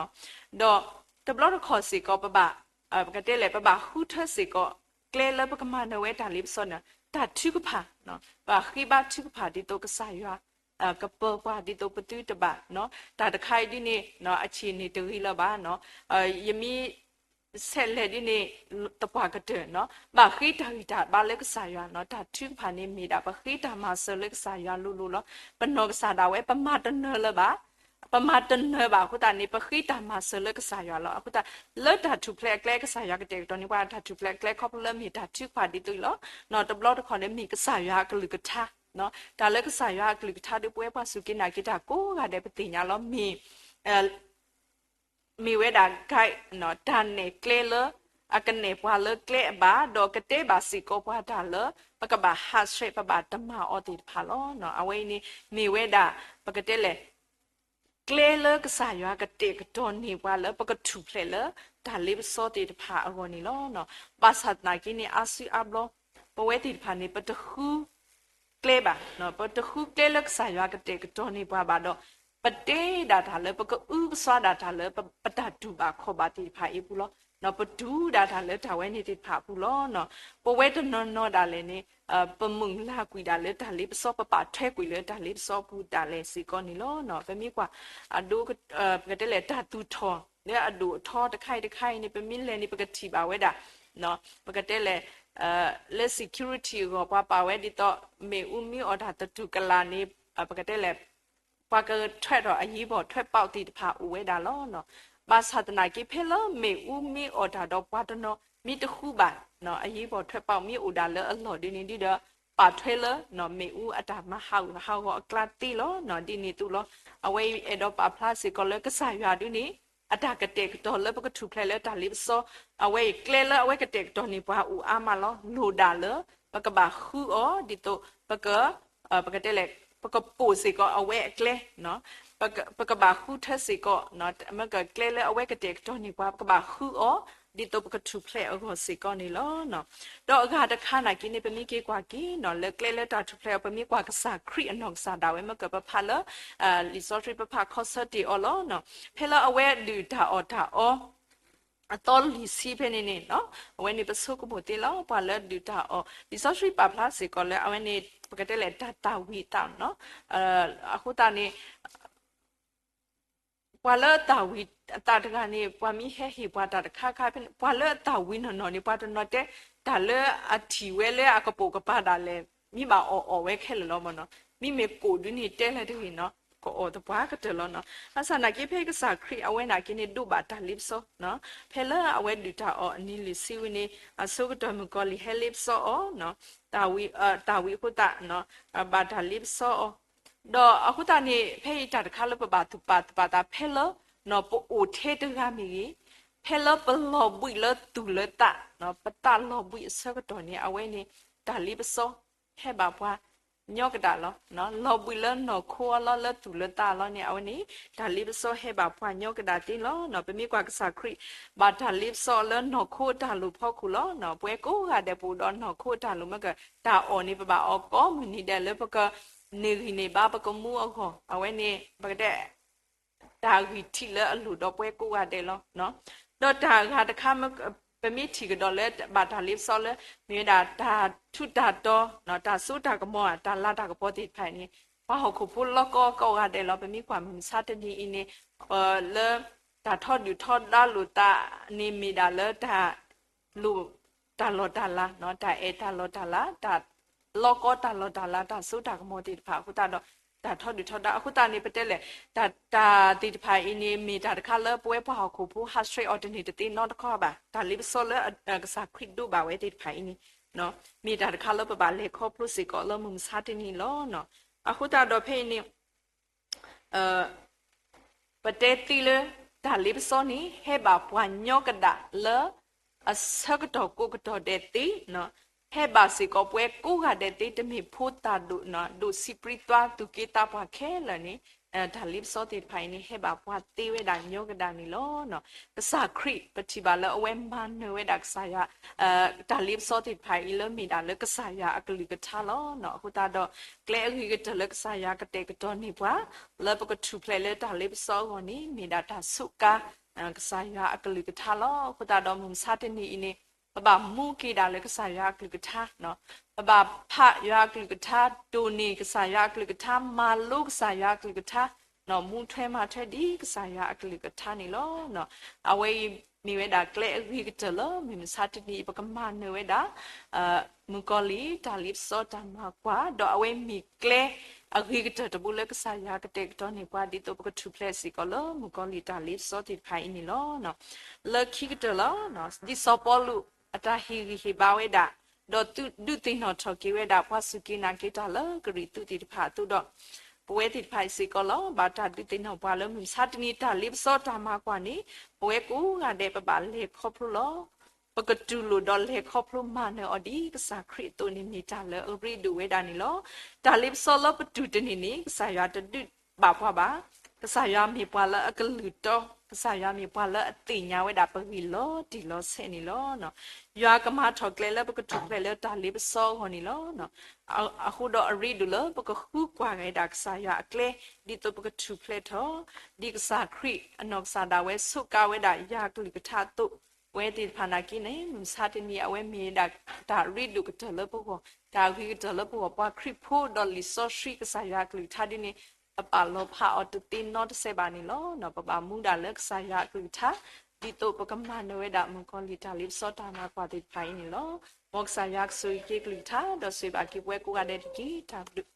ဒီးတဘျီတခီၣ်စ့ၢ်ကီး ပဘၣ် ပကတဲလဲၣ် ပဘၣ်ဃုထၢစ့ၢ်ကီး ကျဲလၢပကမၤနၢၤဝဲတၢ်လ့ပစီန့ၣ် တၢ်ထုကဖၣ်, ပဘၣ်ဃ့ဘါထုကဖၣ်ဒ်သိးကစၢ်ယွၤ ကပၢၤပှၤဒ်သိးပသုတဘၣ်, တၢ်တခါအံၤဒ်န့ၣ် အဆံးန့ၣ်တဂ့ၤလၢၤဘၣ်, ယမ့ၢ် ဆဲးလဲၤဒ်န့ၣ် သပှၢ်ကတၢၢ်, ဘၣ်ဃ့တၢ်ဂံၢ်တၢ်ဘါလၢကစၢ်ယွၤ, တၢ်ထုကဖၣ်န့ၣ်မ့ၢ်ဒၣ် ပဃ့တၢ်မၤစၢၤလၢကစၢ်ယွၤလိၤလိၤလီၤ. ပနီၢ်ကစၢ်ဒၣ်ဝဲ ပမၤတနၢၤလၢၤဘၣ်, ပမၤတနၢၤဘၣ်အဃိသတးန့ၣ် ပဃ့တၢ်မၤစၢၤလၢကစၢ်ယွၤလီၤ. အဃိသတး လၢတၢ်ထူၣ်ဖျဲးအကျဲ ကစၢ်ယွၤကတဲာ်ကတီၤန့ၢ်ပှၤ တၢ်ထူၣ်ဖျဲးအကျဲခီဖျိလၢမ့ၢ်တၢ်ထုကဖၣ်ဒ်သိးအံၤလီၤ. တဘျီတခီၣ်န့ၣ်မ့ၢ်ကစၢ်ယွၤအကလုၢ်ကထါ, တၢ်လၢကစၢ်ယွၤအကလုၢ်ကထါဒ်ပဝဲပှၤစူၢ်က့ၤနာ်က့ၤတၢ်ကိးဂၤဒဲးပသ့ၣ်ညါလီၤ. မ့ၢ် မ့ၢ်ဝဲဒၣ် guide တၢ်နဲၣ်ကျဲလၢ အကနဲၣ်ပှၤလၢကျဲအဘၣ် ဒီးကတဲဘၣ်စ့ၢ်ကီးပှၤတၢ်လၢ ပကဘၣ်ဟးဆှဲး ပဘၣ်တမၤအီၤသ့ၣ်တဖၣ်လီၤ. အဝဲအံၤန့ၣ် မ့ၢ်ဝဲဒၣ် ပကတဲလဲၣ် ကျဲလၢကစၢ်ယွၤကတဲာ်ကတီၤန့ၢ်ပှၤလၢပကထူၣ်ဖျဲးလၢ တၢ်လ့ပစီသ့ၣ်တဖၣ်အဂီၢ်န့ၣ်လီၤ. ဘၣ်ဆၣ်သနာ်က့န့ၣ် အါစုအါဘျီ ပဝဲသ့ၣ်တဖၣ်န့ၣ် ပတဃု ကျဲဘၣ်, ပတဃုကျဲလၢကစၢ်ယွၤကတဲာ်ကတီၤန့ၢ်ပှၤဘၣ်ဒီး ပတဲဒၣ်တၢ်လၢ ပကအုကစွါဒၣ်တၢ်လၢ ပတၢ်တူၢ်ဘၣ်ခီၣ်ဘၣ်သ့ၣ်တဖၣ်အံၤအပူၤလီၤ. ပတူၢ်ဒၣ်တၢ်လၢတၢ်ဝဲန့ၣ်သ့ၣ်တဖၣ်အပူၤလီၤ. ပဝဲတနီၤနီၤဒၣ်လဲာ်န့ၣ် ပမုၢ်လၢ်ကွံာ်ဒၣ်လၢတၢ်လ့ပစီ ပပာ်ထွဲကွံာ်လၢတၢ်လ့ပစီအပူၤဒၣ်လဲာ် စ့ၢ်ကီးန့ၣ်လီၤ. ပမ့ၢ်ကွၢ် အဒိ ပကတဲလဲၣ် တၢ်သူၣ်ထီၣ် လၢအဒိၣ်အထီတခါအံၤတခါအံၤန့ၣ် ပမ့ၢ်လဲၤန့ၣ် ပကထံၣ်ဘၣ်ဝဲဒၣ် ပကတဲလဲၣ် လၢ security အဂီၢ် ပှၤပာ်ဝဲဒ်သိး မ့ၣ်အူမ့ၢ်အိၣ်တၢ်သတူၢ်ကလာ်န့ၣ် ပကတဲလဲၣ် ပှၤကထွဲထီၣ်အရေးပေါ်ထွက်ပေါက်သ့ၣ်တဖၣ်အိၣ်ဝဲဒၣ်လီၤ. ဘၣ်ဆၣ်သနာ်က့ ဖဲလၢမ့ၣ်အူမ့ၢ်အိၣ်တၢ်ဒီးပှၤတနီၤမ့ၢ်တဃုဘၣ် အရေးပေါ်ထွက်ပေါက်မ့ၢ်အိၣ်ဒၣ်လၢအလီၢ်ဒ်န့ၣ်ဒီး ပာ်ထွဲလၢ မ့ၣ်အူအတၢ်မၤဟးဂူာ်ဟးဂီၤအကျါသ့လီၤ. ဒ်န့ၣ်အသိးလီၤ. အဝဲအံၤအဲၣ်ဒိးပာ်ဖျါစ့ၢ်ကီးလၢကစၢ်ယွၤဒ်န့ၣ် အတၢ်ကတဲာ်ကတီၤလၢပကထူၣ်ဖျဲးလၢတၢ်လ့ပစီ အဝဲအံၤကျဲလၢအဝဲကတဲာ်ကတီၤန့ၢ်ပှၤအိၣ်အါမးလီၤ. လိၣ်ဒၣ်လၢ ပကဘၣ်ဃုအီၤ ဒ်သိး ပက ပကတဲလဲၣ် ပကပိာ်စ့ၢ်ကီးအဝဲအကျဲ ပကဘၣ်ဃုထၢစ့ၢ်ကီး မ့ၢ်ကကျဲလၢအဝဲကတဲာ်ကတီၤန့ၢ်ပှၤ ပကဘၣ်ဃုအီၤ ဒ်သိးပကထူၣ်ဖျဲးအဂီၢ်စ့ၢ်ကီးန့ၣ်လီၤ. ဒီးအဂၤတခါနာ်က့န့ၣ် ပမ့ၢ်က့ၤကွၢ်က့ၤ လၢကျဲလၢတၢ်ထူၣ်ဖျဲးအီၤ ပမ့ၢ်ကွၢ်ကစၢ်ခရံာ်အနီၢ်ကစၢ်ဒၣ်ဝဲ မ့ၢ်ကပဖးလၢ လံာ်စီဆှံပဖးခီဆၢတ့ၢ်အီၤလီၤ. ဖဲလၢအဝဲဒုၣ်တၢ်အီၣ်တၢ်အီ အသီလွံၢ်ဆံဖဲန့ၣ်န့ၣ် အဝဲန့ၣ်ပဆိကမိၣ်သ့လီၤ. ပှၤလၢဒုၣ်တၢ်အီၣ် လံာ်စီဆှံပာ်ဖျါစ့ၢ်ကီးလၢအဝဲန့ၣ် ပကတဲလဲၣ်တၢ်သၣ်ဝံၤအသးနီၤ အဃိသတးန့ၣ် ပှၤလၢအသၣ်ဝံၤအသးတဂၤန့ၣ် ပှၤမ့ၢ်ဟဲဟ့ၣ်ပှၤတၢ်တခါခါဖဲန့ၣ် ပှၤလၢအသၣ်ဝံၤနီၢ်နီၢ်န့ၣ် ပှၤတနီၤတဲ တၢ်လၢအထံၣ်ဝဲလၢအကပိာ်ကပၤဒၣ်လဲာ် မ့ၢ်ဘၣ်အီၣ်အီၣ်ဝဲခဲလၢာ်လီၤမ့ၢ်နီၤ. မ့မ့ၢ်ကိၣ်ဒုန့ၣ်တဲလၢတဂ့ၤနီၤ ကအီၣ်သပှၢ်ကတၢၢ်လီၤနီၤ. ဘၣ်ဆၣ်နာ်က့ဖဲကစၢ်ခရံာ်အဝဲနာ်က့န့ၣ် ဒိးဘၣ်တၢ်လ့ပစီ ဖဲလၢအဝဲဒုၣ်တၢ်အီၣ်အနံၤလွံၢ်ဆံဝံၤန့ၣ် အဆိကတၢၢ်မုၣ်ကီၤလံၢ်ဟဲလ့ပစီအီၤ သၣ်ဝံၤအဃိသတး ဘၣ်တၢ်လ့ပစီအီၤ ဒီးအဃိသတးန့ၣ် ဖဲအံၤတၢ်တခါလၢပဘၣ်သူၣ်ပာ်သူၣ်ပာ်သး ဖဲလၢ ပအိၣ်ထဲတဂၤမ့ၢ်ဂ့ၤ, ဖဲလၢပလီၤဘှံးလၢသူၣ်လၢသး ပသးလီၤဘှံးအဆၢကတီၢ်န့ၣ် အဝဲန့ၣ် တၢ်လ့ပစီ ဟဲဘၣ်ပှၤ ညီကဒၣ်လီၤ. လီၤဘှံးလၢနီၢ်ခိအလီၢ် လၢသူၣ်လၢသးအလီၢ်န့ၣ် အဝဲန့ၣ် တၢ်လ့ပစီဟဲဘၣ်ပှၤညီကဒၣ်သ့လီၤ. ပမ့ၢ်ကွၢ်ကစၢ်ခရံာ် ဘၣ်တၢ်လ့ပစီလၢနီၢ်ခိအတၢ်လိၣ်ဖီခိၣ်လီၤ. ပဝဲကိးဂၤဒဲးပအိၣ်ဒီးနီၢ်ခိအတၢ်လိၣ် မ့ၢ်က တၢ်အီၣ်န့ၣ် ပဘၣ်အီၣ်ကိးမုၢ်နံၤဒဲးလၢပကန့ၢ်ဂံၢ်န့ၢ်ဘါ ပကမူအဂီၢ် အဝဲန့ၣ် ပကတဲ တၢ်ဂံၢ်ထံးလၢအလိၣ်ဒီးပဝဲကိးဂၤဒဲးလီၤ. ဒီးတၢ်ဂၤတခါ ပမ့ၢ်ထံၣ်ကဒီးလၢဘၣ်တၢ်လ့ပစီလၢ မ့ၢ်ဝဲဒၣ်တၢ်ထူးတၢ်တီၤ တၢ်စိတၢ်ကမီၤ တၢ်လၤတၢ်ကပီၤသ့ၣ်တဖၣ်န့ၣ် ပှၤဟီၣ်ခိၣ်ဖိလီၢ်ကီၢ်ကိးဂၤဒဲးလီၤ. ပမ့ၢ်ကွၢ်မုၢ်မဆါတနံၤအံၤန့ၣ် လၢ တၢ်ထီဒုၣ်ထီဒါလိာ်သးန့ၣ်မ့ၢ်ဒၣ်လၢတၢ် လိၣ် တၢ်လီၢ်တၢ်လၤ, တၢ်အဲၣ်တၢ်လီၢ်တၢ်လၤ, တၢ်လီၢ်ကီတၢ်လီၢ်တၢ်လၤ, တၢ်စိတၢ်ကမီၤသ့ၣ်တဖၣ်အဃိသတးဒီး တၢ်ထီဒုၣ်ထီဒါအဃိသတးန့ၣ် ပတဲလဲၣ် တၢ် တၢ်သ့ၣ်တဖၣ်အံၤန့ၣ် မ့ၢ်တၢ်တခါလၢပဝဲပှၤဟီၣ်ခိၣ်ဖိ ဟးဆှဲးအီၤတန့ၢ်တသ့နီတခီဘၣ်. တၢ်လ့ပစီလၢ ကစၢ်ခရံာ်ဒိးဘၣ်ဝဲသ့ၣ်တဖၣ်အံၤန့ၣ် မ့ၢ်တၢ်တခါလၢပဘၣ်လဲၤခီဖျိစ့ၢ်ကီးလၢမုၢ်မဆါတနံၤလီၤ. အဃိသတးဒီးဖဲအံၤန့ၣ် ပတဲသ့လၢ တၢ်လ့ပစီန့ၣ် ဟဲဘၣ်ပှၤညီကဒၣ်လၢ အဆၢကတီၢ်ကိးကတီၢ်ဒဲးသ့, ဟဲဘၣ်စ့ၢ်ကီးပဝဲကိးဂၤဒဲးသ့ တမ့ၢ်ဖိသၣ်ဒိၣ် ဒိၣ်ဆံးပြံသွါသူၣ်က့သးပှၢ်ခဲလၢာ်န့ၣ် တၢ်လ့ပစီသ့ၣ်တဖၣ်အံၤန့ၣ် ဟဲဘၣ်ပှၤသ့ဝဲဒၣ်ညီကဒၣ်န့ၣ်လီၤ. ကစၢ်ခရံာ် ပထံၣ်ဘၣ်လၢအဝဲမၤနၢၤဝဲဒၣ်ကစၢ်ယွၤ တၢ်လ့ပစီသ့ၣ်တဖၣ်အံၤလၢမ့ၢ်ဒၣ်လၢကစၢ်ယွၤအကလုၢ်ကထါလီၤ. အဃိသတးဒီး ကျဲအဂ့ၤကတၢၢ်လၢကစၢ်ယွၤကတဲာ်ကတီၤန့ၢ်ပှၤ လၢပကထူၣ်ဖျဲးလၢတၢ်လ့ပစီအဂီၢ်န့ၣ် မ့ၢ်ဒၣ်တၢ်စူးကါ ကစၢ်ယွၤအကလုၢ်ကထါလီၤ. အဃိသတးဒီးမုၢ်မဆါတနံၤအံၤန့ၣ် ပဘၣ်မူက့ၤဒၣ်လၢကစၢ်ယွၤအကလုၢ်ကထါ, ပဘၣ်ဖးယွၤအကလုၢ်ကထါ, တိၢ်န့ၢ်ကစၢ်ယွၤအကလုၢ်ကထါ, မၤလိကစၢ်ယွၤအကလုၢ်ကထါ, မူထွဲမၤထွဲဒ်ကစၢ်ယွၤအကလုၢ်ကထါန့ၣ်လီၤ. အဝဲအံၤမ့ၢ်ဝဲဒၣ်ကျဲအဂ့ၤကတၢၢ်လၢမုၢ်မဆါတနံၤအံၤ ပကမၤနၢၤဝဲဒၣ် မုၣ်ကီၤလံၢ်တၢ်လ့ပစီတၢ်မၤကွၢ် ဒီးအဝဲမ့ၢ်ကျဲအဂ့ၤကတၢၢ်တဘိလၢကစၢ်ယွၤကတဲာ်ကတီၤန့ၢ်ပှၤ ဒ်သိးပကထူၣ်ဖျဲးစ့ၢ်ကီးလၢမုၣ်ကီၤလံၢ်တၢ်လ့ပစီသ့ၣ်တဖၣ်အံၤန့ၣ်လီၤ. လၢခံကတၢၢ်လီၤ. ဒ်စီၤပီလူးအတၢ်ဟ့ၣ်ဂံၢ်ဟ့ၣ်ဘါဝဲဒၣ် ဒီးဒုးသ့ၣ်နီၣ်ထီၣ်က့ၤဝဲဒၣ် ပှၤစူၢ်က့ၤနာ်က့ၤတၢ်လၢကရံၣ်သူးသ့ၣ်တဖၣ်အသိးဒီး ပဝဲသ့ၣ်တဖၣ်အံၤစ့ၢ်ကီးလီၤ. ဘၣ်တၢ်ဒုးသ့ၣ်နီၣ်ပှၤလၢမုၢ်မဆါတနံၤ တၢ်လ့ပစီတၢ်မၤကွၢ်န့ၣ် ပဝဲကိးဂၤဒဲး ပဘၣ်လဲၤခီဖျိလီၤ. ပကတူၢ်လိာ်ဒီးလဲၤခီဖျိမၤနၢၤအီၤဒ်ကစၢ်ခရံာ်အသိးန့ၣ် မ့ၢ်တၢ်လၢအရ့ဒိၣ်ဝဲဒၣ်န့ၣ်လီၤ. တၢ်လ့ပစီလၢပတူၢ်တန့ၢ်န့ၣ် ကစၢ်ယွၤတဒုးဘၣ်ပှၤဘၣ်. ကစၢ်ယွၤမ့ၢ်ပှၤလၢအကလုၢ်တီ, ကစၢ်ယွၤမ့ၢ်ပှၤလၢအသ့ၣ်ညါဝဲဒၣ်ပဂံၢ်လီၤတံၢ်လီၤဆဲးန့ၣ်လီၤ. ယွၤကမၤထီၣ်ကျဲလၢပကထူၣ်ဖျဲးလၢတၢ်လ့ပစီအဂီၢ်န့ၣ်လီၤ. အဃိဒီးအရ့ဒိၣ်လၢပကဃုကွၢ်က့ၤဒၣ်ကစၢ်ယွၤအကျဲ ဒ်သိးပကထူၣ်ဖျဲးထီၣ် ဒ်ကစၢ်ခရံာ်အနီၢ်ကစၢ်ဒၣ်ဝဲဆိးကါဝဲဒၣ်ယွၤကလုၢ်ကထါအသိး, ပဝဲသ့ၣ်တဖၣ်နာ်က့န့ၣ် မုၢ်မဆါတနံၤအဝဲမ့ၢ်ဒၣ်တၢ်ရ့ဒိၣ်ကတၢၢ်လၢပဂီၢ်, တၢ်အဂ့ၤကတၢၢ်လၢပဂီၢ် ပှၤခရံာ်ဖိဒီးလံာ်စီဆှံကစၢ်ယွၤကလုၢ်ကထါဒ်န့ၣ် ပပာ်လီၤဖးအီၤတသ့နီတစဲးဘၣ်န့ၣ်လီၤ. ပဘၣ်မူဒၣ်လၢကစၢ်ယွၤအကလုၢ်ကထါ ဒ်သိးပကမၤနၢၤဝဲဒၣ်မုၣ်ကီၤလံၢ်တၢ်လ့ပစီတၢ်မၤကွၢ်သ့ၣ်တဖၣ်အံၤန့ၣ်လီၤ. မ်ကစၢ်ယွၤကဆိၣ်ဂ့ၤက့ၤကလုၢ်ကထါ ဒီးဆိၣ်ဂ့ၤဘၣ်က့ၤပဝဲကိးဂၤဒဲးတက့ၢ်. တၢ်ဘျုး